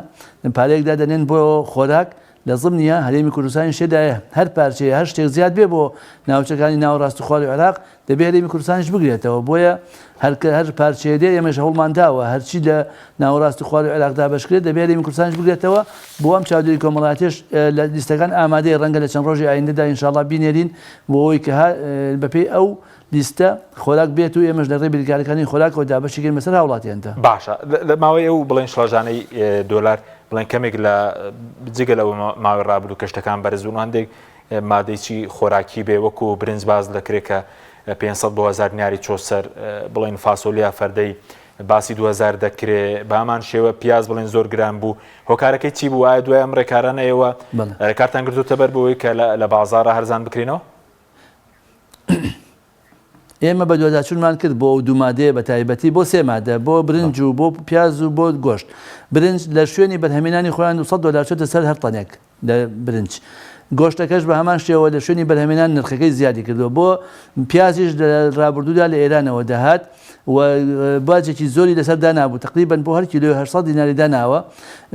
پارەیەک دادەنێن بۆ خۆراک لە زمنیا هەرێمی کوردستانیش تێدایە هەر پارچەیە هەر شتێک زیاد بێ بۆ ناوچەکانی ناوەڕاست و خواروی عێراق دەبێ هەرێمی کوردستانیش بگرێتەوە بۆیە هەر کە هەر پارچەیە دێ ئێمەش هەوڵمان داوە هەرچی لە ناوەڕاست و خواروی عێراق دابەش کرێت دەبێ هەرێمی کوردستانیش بگرێتەوە بۆ ئەم چاودێری کۆمەڵایەتیش لە لیستەکان ئامادەیە ڕەنگە لە چەند ڕۆژی ئایندەدا ئینشاڵڵا بینێرین بۆ ئەوەی کە بەپێی ئەو لیستە خۆراک بێت و ئێمەش لە ڕێی بریکارەکانی خۆراکەوە دابەشی کەین بەسەر هاوڵاتیاندا. باشە لە ماوەی ئەو بڵێن شڵەژانەی دۆلار بڵێن کەمێک لە جگە لەوە ماوەی ڕابردوو کە شتەکان بەرز بوون هەندێک مادەی خۆراکی بێ وەکو برنج باز دەکرێت کە 500 بۆ 1000 دیناری چۆ سەر بڵێن فاسۆلیا فەردەی باسی 2000 دەکرێ بامان شێوە پیاز بڵێن زۆر گران بوو هۆکارەکەی چی بوو ئایا دوای ئەم ڕێکارانە ئێوە ڕێکارتان گرتوتە بەر بۆی کە لە بازاڕە هەرزان بکرێنەوە؟ ئێمە بەدواداچوونمان کرد بۆ ئەو دوو مادەیە بە تایبەتی بۆ سێ مادە بۆ برنج و بۆ پیاز و بۆ گۆشت. برنج لە شوێنی بەرهەمێنانی خۆیان 200 دۆلار چۆتە سەر هەر تەنێک لە برنج. گۆشتەکەش بە هەمان شێوە لە شوێنی بەرهەمێنان نرخەکەی زیادی کردووە. بۆ پیازیش لە رابردوودا لە ئێرانەوە دەهات و باجێکی زۆری لەسەر دانابوو تەقریبەن بۆ هەر کیلۆی 800 دیناری داناوە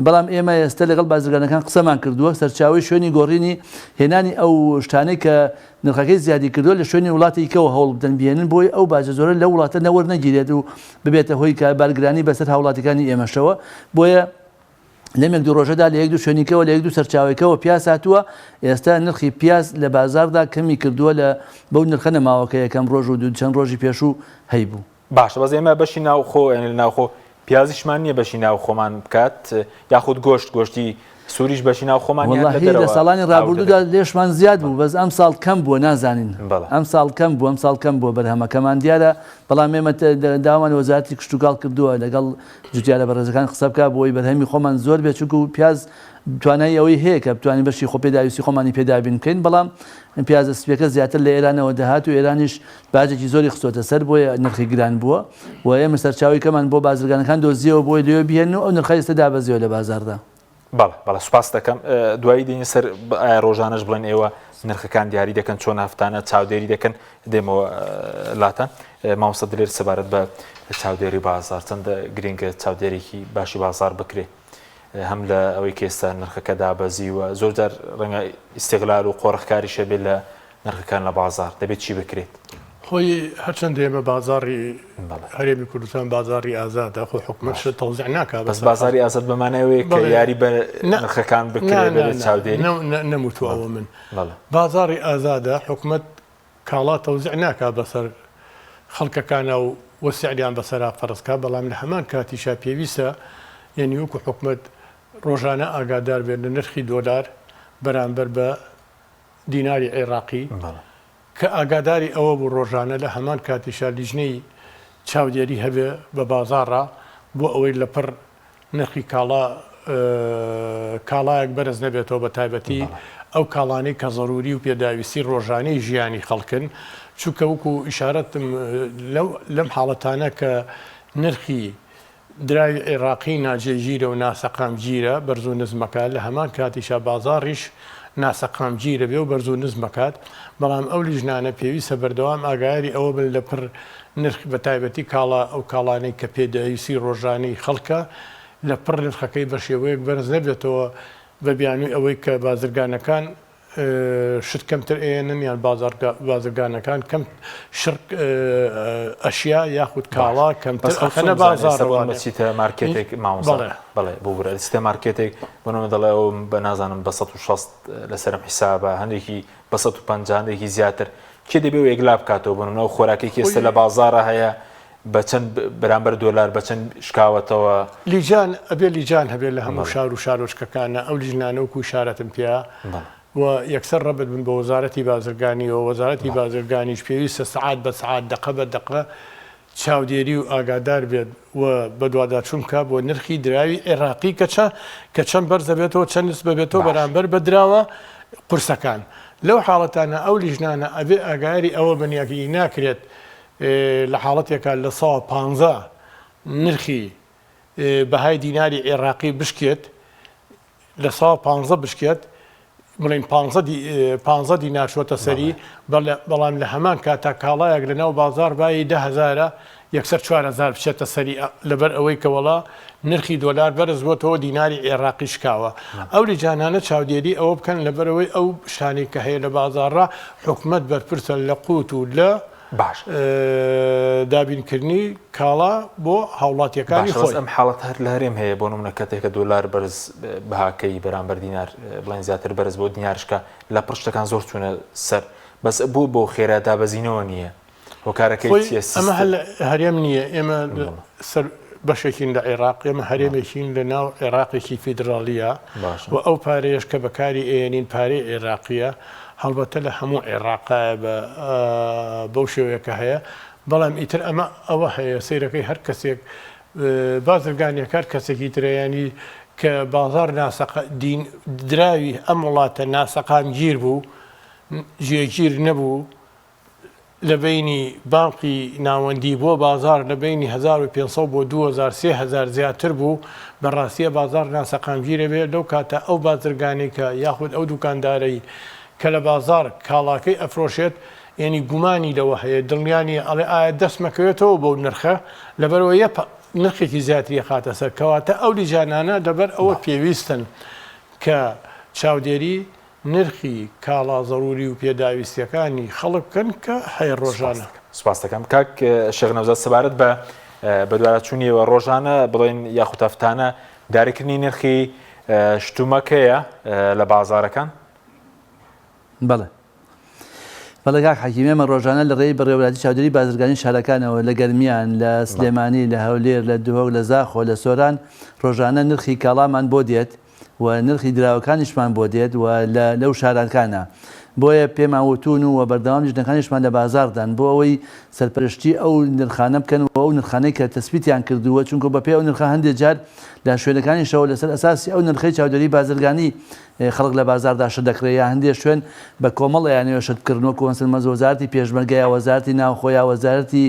بەڵام ئێمە ئێستا لەگەڵ بازرگانەکان قسەمان کردووە سەرچاوەی شوێنی گۆڕینی هێنانی ئەو شتانەی کە نرخەکەی زیادی کردووە لە شوێنی وڵاتی کەوە هەوڵ بدەن بهێنن بۆی ئەو باجە زۆرە لەو وڵاتە نەوەرنەگیرێت و ببێتە هۆی کە بارگرانی بەسەر هاوڵاتیکانی ئێمەشەوە بۆیە لەم یەک دوو ڕۆژەدا لە یەک دوو شوێنیکەوە لە یەک دوو سەرچاوەیەکەوە پیاز هاتووە، ئێستا نرخی پیاز لە بازاڕدا کەمی کردووە لە بەو نرخە نەماوە کە یەکەم ڕۆژ و دوو چەند ڕۆژی پێشوو هەیبوو. باشە بەس ئێمە بەشی ناوخۆ یانی لە ناوخۆ پیازیشمان نییە بەشی ناوخۆمان بکات یاخود گۆشت گۆشتی سووریش بەشی ناوخۆمان نییە لە وەڵاهی لە دەرەوە ساڵانی هاوردە ڕابردوودا دەکەن. لێشمان زیاد بوو بەس ئەمساڵ کەم بووە نازانین بەڵێ. ئەمساڵ کەم بووە ئەمساڵ کەم بووە بەرهەمەکەمان دیارە بەڵام ئێمە داوامان لە وەزارەتی کشتوکاڵ کردووە لەگەڵ جوتیارە بەڕێزەکان قسە بکا بۆی بەرهەمی خۆمان زۆر بێت چونکو پیاز توانای ئەوەی هەیە کە بتوانین بەشی خۆ پێداویستی خۆمانی پێ دابین بکەین بەڵام پیازە سپیەکە زیاتر لە ئێرانەوە دەهات و ئێرانیش باجێکی زۆری خستۆتە سەر بۆیە نرخی گران بووە و ئێمە سەرچاوەی کەمان بۆ بازرگانەکان دۆزیەوە بۆی لێ بهێنن و ئەو نرخە ئێستا دابەزیوە لە بازاڕدا. بەڵێ بەڵێ سوپاست دەکەم دوایی دێنە سەر ئایا ڕۆژانەش بڵێن ئێوە نرخەکان دیاری دەکەن چۆن هەفتانە چاودێری دەکەن دێمەوە لاتان مامۆستا دلێر سەبارەت بە چاودێری بازار چەندە گرنگە چاودێرێکی باشی بازار بکرێ هەم لە ئەوەی کە ئێستا نرخەکە دابەزیوە زۆر جار ڕەنگە ئیستغلال و قۆرخکاریش هەبێت لە نرخەکان لە بازاڕ دەبێت چی بکرێت؟ خۆی هەرچەندە ئێمە بازاڕی هەرێمی کوردستان بازاڕی ئازادە خۆ حکومەت شت تەوزیع ناکا بەس بازاڕی ئازاد بە مانای ئەوەیە کە یاری بە نرخەکان بکرێت بەبێ چاودێری؟ نەموتووە ئەوە من بازاڕی ئازادە حکومەت کاڵا تەوزیع ناکا بەسەر خەڵکەکانا و و سعریان بەسەرا فەرز کا بەڵام لە هەمان کاتیشا پێویستە یەنی وەکو حکومەت ڕۆژانە ئاگادار بێت لە نرخی دۆلار بەرامبەر بە دیناری عێراقی کە ئاگاداری ئەوە بوو ڕۆژانە لە هەمان کاتیشا لیژنەی چاودێری هەبێ بە بازاڕا بۆ ئەوەی لەپڕ نرخی کاڵا کاڵایەک بەرز نەبێتەوە بە تایبەتی ئەو کاڵانەی کە زەروری و پێداویستی ڕۆژانەی ژیانی خەڵکن چونکە وەکو ئیشارەتم لەم حاڵەتانە کە نرخی دراوی عێڕاقی ناجێگیرە و ناسەقامگیرە، بەرز و نزمەکات، لە هەمان کاتیشا بازاڕیش ناسەقامگیرە بێ و بەرز و نزمەکات، بەڵام ئەو لیژنانە پێویستە بەردەوام ئاگایاری ئەوە بن لە پڕ نرخ بە تایبەتی کاڵا ئەو کاڵانەی کە پێداویستی ڕۆژانەی خەڵکە لە پڕ نرخەکەی بە شێوەیەک بەرز نەبێتەوە بە بیانووی ئەوەی کە بازرگانەکان شت کەمتر ئەیەنن یان بازرگانەکان کەم شڕ ئەشیا یاخود کاڵا کەمتر ئەخەنە بازاڕەوە. بچیتە مارکێتێک مامۆستا بەڵێ ببورە دەچیتە مارکێتێک بۆ نمونە دەڵێ ئەو بە نازانم بە 160 لەسەرم حیسابە هەندێکی بە 150 هەندێکی زیاتر کێ دەبێ و یەکلا بکاتەوە بۆ نمونە ئەو خۆراکێکی ئێستا لە بازاڕە هەیە بە چەند بەرامبەر دۆلار بە چەند شکاوەتەوە؟ لیجان، ئەبێ لیجان هەبێ لە هەموو شار و شارۆچکەکانا، ئەو لیژنانە وەکو ئیشارەتم پێیا و یەکسەر ڕەبت بن بە وەزارەتی بازرگانیەوە، وەزارەتی بازرگانیش پێویستە سەعات بە سەعات دەقە بە دەقە چاودێری و ئاگادار بێت و بەدواداچوون بکات بۆ نرخی دراوی عێراقی کە چە کە چەند بەرز دەبێتەوە چەند نزم دەبێتەوە بەرامبەر بە دراوە قورسەکان. لەو حاڵەتانە ئەو لیژنانە ئەبێ ئاگایاری ئەوە بن یەک ناکرێت لە حاڵەتێکا 15% نرخی بەهای دیناری عێراقی بشکێت، 15% بشکێت، بڵێین پانزە دینار چۆتە سەری، بەڵام لە هەمان کاتا کاڵایەک لەناو بازاڕ بایی دە هەزارە، یەکسەر 4000 بچێتە سەری لەبەر ئەوەی کە وەڵا نرخی دۆلار بەرز بۆتەوە دیناری عێراقی شکاوە. ئەو لیجانانە چاودێری ئەوە بکەن لەبەرئەوەی ئەو شتانەی کە هەیە لە بازاڕا حکومەت بەرپرسە لە قوت و لە باش. دابینکردنی کاڵا بۆ هاوڵاتیەکانی باشە بەس خۆی. ئەم حاڵەتە هەر لە هەرێم هەیە بۆ نمونە کەتێک کە دۆلار بەرز بەهاکەی بەرامبەر دینار بڵێن زیاتر بەرز بۆ دینارش کە لە پڕ شتەکان زۆر چوونە سەر بەس بۆ بۆ خێرا دابەزینەوە نییە هۆکارەکەی خۆی چییە ئەمە هەر سیستم لە هەرێم نییە ئێمە بەڵێ. سەر بەشێکین لە عێراق ئێمە هەرێمێکین لە ناو عێراقێکی فیدراڵیە باشە. و ئەو پارەیەش کە بەکاری ئەیەنین پارەی عێراقیە هەڵبەتە لە هەموو عێڕاقایە بە بەو شێوەیە کە هەیە، بەڵام ئیتر ئەمە ئەوە هەیە سەیرەکەی هەر کەسێک بازرگانیەک هەر کەسێکی ترە یانی کە بازاڕ ناسەقا دین دراوی ئەم وڵاتە ناسەقامگیر بوو جێگیر نەبوو. لە بەینی بانقی ناوەندی بۆ بازاڕ لە بەینی 1500 بۆ 2000 3000 زیاتر بوو بە ڕاستیە بازاڕ ناسەقامگیر ئەبێ لەو کاتە ئەو بازرگانەی کە یاخود ئەو دوکاندارەی کە لە بازاڕ کاڵاکەی ئەفرۆشێت یەنی گومانی لەوە هەیە دڵنیا نیە ئەڵێ ئایا دەستمەکەوێتەوە بەو نرخە لەبەرئەوە یە نرخێکی زیاتری ئەخاتە سەر کەواتە ئەو لیجانانە لەبەر ئەوە پێویستن کە چاودێری نرخی کاڵا زەروری و پێداویستیەکانی خەڵک بکەن کە هەیە ڕۆژانە. سپاست دەکەم کاک شێخ نەوزاد سەبارەت بە بەدواداچوونی ئێوە ڕۆژانە بڵێن یاخود هەفتانە دیاریکردنی نرخی شتومەک هەیە لە بازارەکان؟ بەڵێ. بەڵێ کاک حەکیم ئێمە ڕۆژانە لە ڕێی بەڕێوەبەرایەتی چاودێری بازرگانی شارەکانەوە لە گەرمیان، لە سلێمانی، لە هەولێر، لە دهۆک، لە زاخۆ، لە سۆران ڕۆژانە نرخی کاڵامان بۆ دێت و نرخی دراوەکانیشمان بۆ دێت و لە لەو شارانکانە بۆیە پێمان وتوون و بەردەوام لیژنەکانیشمان لە بازاڕدان بۆ ئەوەی سەرپەرشتی ئەو نرخانە بکەن و ئەو نرخانەی کە تەسبیتیان کردووە چونکە بەپێی ئەو نرخە هەندێک جار لە شوێنەکانیشەوە لەسەر ئەساسی ئەو نرخەی چاودێری بازرگانی خەڵک لە بازاڕدا شت دەکڕێ یا هەندێ شوێن بە کۆمەڵ ئەیانەوێ شت بکڕن وەکو مەسەلەن وەزارەتی پێشمەرگە یا وەزارەتی ناوخۆ یا وەزارەتی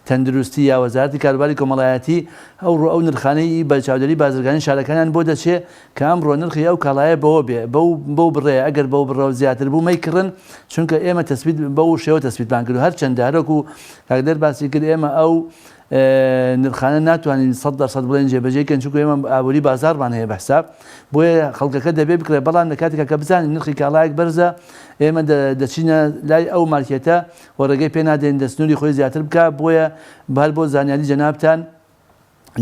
تەندروستی یا وەزارەتی کاروباری کۆمەڵایەتی ئەوڕۆ ئەو نرخانەی بە چاودێری بازرگانی شارەکانیان بۆ دەچێ کە ئەمڕۆ نرخی ئەو کاڵایە بەوە بێ بەو بەو بڕەیە ئەگەر بەو بڕە زیاتر بوو مەیکڕن چونکە ئێمە تەسبیت بەو شێوە تەسبیتمان کردو هەرچەندە هەروەکو کاک دەر باسی کرد ئێمە ئەو نرخانە ناتوانین 100% بڵێن جێبەجێی کەن چونکە ئێمە ئابووری بازاڕمان هەیە بە حساب بۆیە خەڵکەکە دەبێ بکڕێ بەڵام لە کاتێکا کە بزانین نرخی کاڵایەک بەرزە ئێمە دەچینە لای ئەو مارکێتە و ڕێگەی پێ نادەین لە سنووری خۆی زیاتر بکا بۆیە هەر بۆ زانیاری جەنابتان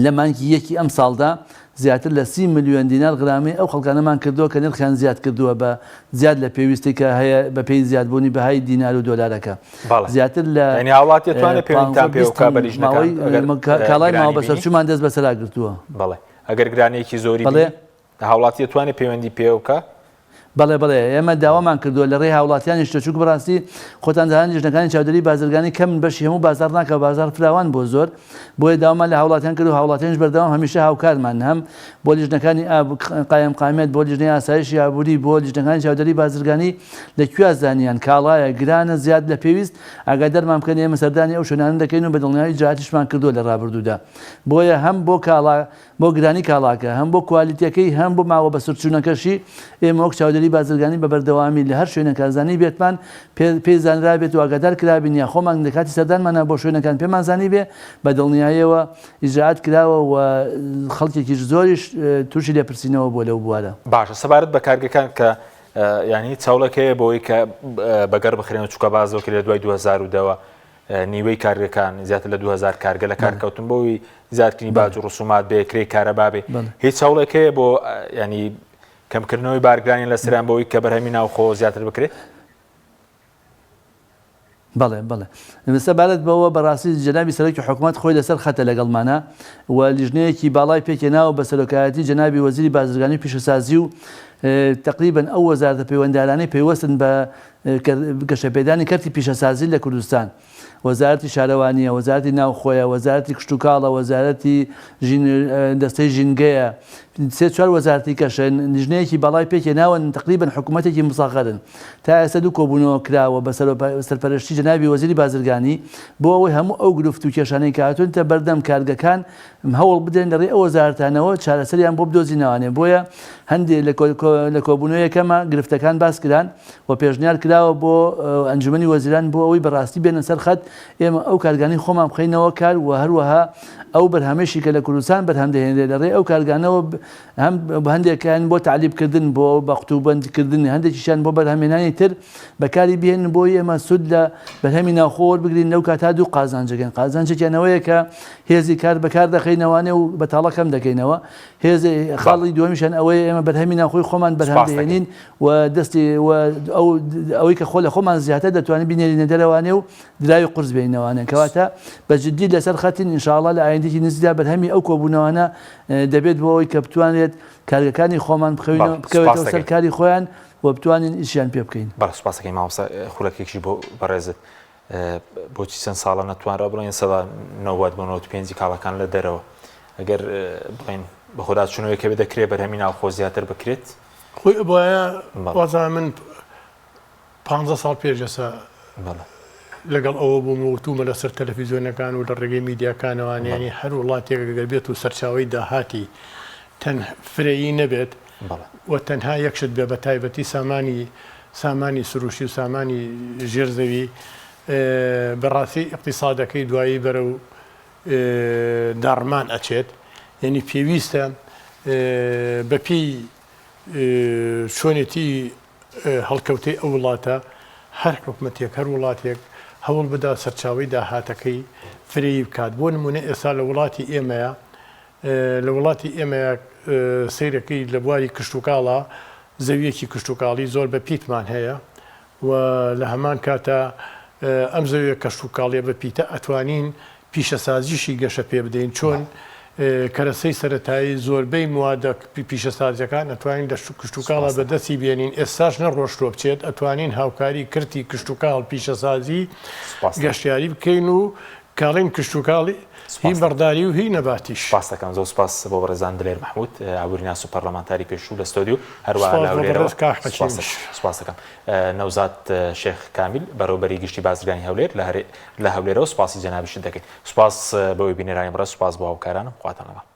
لە مانگی یەکی ئەمساڵدا زیاتر لە سی ملیۆن دینار غرامەی ئەو خەڵکانەمان کردووە کە نرخیان زیاد کردووە بە زیاد لە پێویستی کە هەیە بە پێی زیادبوونی بەهای دینار و دۆلارەکە بەڵێ زیاتر لە یعنی هاوڵاتی ئەتوانێت پانزە پەیوەندیتان پێوە 20 بکا بە لیژنەکان ماوەی ئەگەر کاڵای گرانی ماوە بینی بەسەرچوومان دەست بەسەرا گرتووە. بەڵێ ئەگەر گرانیەکی زۆری بەڵێ. بینی هاوڵاتی ئەتوانێت پەیوەندی پێوە بکا؟ بەڵێ بەڵێ ئێمە داوامان کردووە لە ڕێی هاوڵاتیانیشتەوە چونکە بەڕاستی خۆتان دەزانن لیژنەکانی چاودێری بازرگانی کەمن بەشی هەموو بازاڕ ناکا بازاڕ فراوان بووە زۆر بۆیە داوامان لە هاوڵاتیان کردووە هاوڵاتیانیش بەردەوام هەمیشە هاوکارمان هەم بۆ لیژنەکانی قایمقامیەت بۆ لیژنەی ئاسایشی ئابووری بۆ لیژنەکانی چاودێری بازرگانی لە کوێ زانیان کاڵایە گرانە زیاد لە پێویست ئاگادارمان بکەن ئێمە سەردانی ئەو شوێنانە دەکەین و بە دڵنیایی ئیجرائاتیشمان کردووە لە ڕابردوودا بۆیە هەم بۆ کاڵا بۆ گرانی کاڵاکە، هەم بۆ کوالیتیەکەی، هەم بۆ ماوە بەسەرچوونەکەشی، ئێمە وەک چاودێری بازرگانی بە بەردەوامی لە هەر شوێنێکا زانیبێتمان، پێی زانرابێت و ئاگادار کرابین یا خۆمان لە کاتی سەردانمانا بۆ شوێنەکان پێمان زانیبێ، بە دڵنیاییەوە ئیجرائات کراوە و خەڵکێکیش زۆریش تووشی لێپرسینەوە بووە لەو بوارە. باشە سەبارەت بە کارگەکان کە یانی چاوڵێک هەیە بۆی کە بەگەڕ بخرێنەوە چونکە باس لەوە کرێ لە دوای 2010 ەوە نیوەی کارگەکان زیاتر لە 2000 کارگە لە کار کەوتن بۆی زیادکردنی باج و ڕسومات بێ کرێی کارەبا بێ هیچ هەوڵێک هەیە بۆ ینی کەمکردنەوەی بارگرانی لە سەران بۆی کە بەرهەمی ناوخۆ زیاتر بکرێت؟ بەڵێ بەڵێ سەبارەت بەوە بەڕاستی جەنابی سەرۆکی حکومەت خۆی لەسەر خەتە لەگەڵمانە و لیژنەیەکی باڵای پێکهێناوە بە سەرۆکایەتی جەنابی وەزیری بازرگانی و پیشەسازی و تەقریبەن ئەو وەزارەتە پەیوەندارانەی پەیوەستن بە گەشەپێدانی کەرتی پیشەسازی لە کوردستان، وەزارەتی شارەوانییە، وەزارەتی ناوخۆیە، وەزارەتی کشتوکاڵە، وەزارەتی دەستەی ژینگەیە، سێ چوار وەزارەتی کەشن، لیژنەیەکی باڵای پێکهێناون، تەقریبەن حکوومەتێکی مسەغەرن. تا ئێستا دوو کۆبوونەوە کراوە بە سەرپەرشتی جەنابی وەزیری بازرگانی بۆ ئەوەی هەموو ئەو گرفت و کێشانەی کە هاتوونەتە بەردەم کارگەکان هەوڵ بدرێن لە ڕێی ئەو وەزارەتانەوە چارەسەریان بۆ بدۆزینەوانێ بۆیە هەندێ لە کۆبوونەوەیەکەمە گرفتەکان باس کران و پێشنیار کراوە بۆ ئەنجومەنی وەزیران بۆ ئەوەی بەڕاستی بێنە سەر خەت ئێمە ئەو کارگانەی خۆمان بخەینەوە کار و هەروەها ئەو بەرهەمەیشی کە لە کوردستان بەرهەم دەهێنرێت لە ڕێی ئەو کارگانەوە هەم هەندێکیان بۆ تەعلیب کردن بۆ بە قوتوبەند کردن هەندێکیشیان بۆ بەرهەمهێنانی تر بەکاری بهێنن بۆی ئێمە سوود لە بەرهەمی ناوخۆ وەربگرین لەو کاتا دوو قازانجەکەن قازانجێکیان ئەوەیە کە هێزی کار بەکار دەخەینەوانێ و بەتاڵە کەم دەکەینەوە هێز خاڵی دووەمیشیان ئەوەیە ئێمە بەرهەمی ناوخۆی خۆمان بەرهەم دەهێنین و دەستی و ئەو ئەوەی کە خۆ لە خۆمان زیاتر دەتوانین بینێرینە دەرەوانێ و دراوی قورس بێنەوانێ کەواتە بە جدی لەسەر خەتین ئینشاءاللە لە ئایندێکی نزیکدا بەرهەمی ئەو کۆبوونەوانە دەبێت بۆ ئەوەی کە بتوانرێت کارگەکانی خۆمان بخەوینەوە بکەوێتەوە سەر کاری خۆیان و بتوانین ئیشیان پێ بکەین. بەڵێ سوپاس دەکەین مامۆستا خولەکێکیش بۆ بەڕێزت بۆچی چەند ساڵە نەتوانرا بڵێن سەدا 90 بۆ 95 کاڵاکان لە دەرەوە ئەگەر بڵێن بەخۆدا چونەوەی کە دەکرێت بەرهەمی ناوخۆ زیاتر بکرێت خۆی بۆیە وازانم من پ ساڵ پێش ئێستا. لەگەڵ ئەوە بووم و وتوومە لەسەر تەلەفیزیۆنەکان و لە ڕێگەی میدیاکانەوە یانی هەر وڵاتێک گەر بێت و سەرچاوەی داهاتی تەن فرەیی نەبێت و تەنها یەک شت بێ بە تایبەتی سامانی سامانی سروشتی و سامانی ژێر زەوی بەڕاستی ئیقتیسادەکەی دوایی بەرەو داڕمان ئەچێت یعنی پێویستە بەپێی چۆنێتی هەڵکەوتەی ئەو وڵاتە هەر حکومەتێک هەر وڵاتێک هەوڵ بدا سەرچاوەی داهاتەکەی فرەیی بکات بۆ نمونە ئێستا لە وڵاتی ئێمەیە لە وڵاتی ئێمەیە سەیرەکەی لە بواری کشتوکاڵا زەویەکی کشتوکاڵی زۆر بە پیتمان هەیە و لە هەمان کاتا ئەم زەویە کەشتوکاڵیە بە پیتە ئەتوانین پیشەسازیشی گەشە پێ بدەین چۆن کەرەسەی سەرەتایی زۆربەی موادە پیشەسازیەکان ئەتوانین لە کشتوکاڵا بە دەستی بێنین ئێستاش نەڕۆشتوە بچێت ئەتوانین هاوکاری کرتی کشتوکاڵ پیشەسازی گەشتیاری بکەین و کاڵین کشتوکاڵی هی مەڕداری و هی نەباتیش. سپاست دەکەم. زۆر سپاس بۆ بەڕێزان دلێر مەحمود، ئابووریناس و پەرلەمانتاری پێشوو لە ستۆدیۆ، هەروەها لە هەولێرەوە سپاس دەکەم. نەوزاد شێخ کامیل، بەڕێوەبەری گشتی بازرگانی هەولێر لە هەولێرەوە سپاسی جەنابیشت دەکەین. سپاس بۆ بینەرانی بەڕێز، سپاس بۆ هاوکارانم. خواتان لەگەڵ.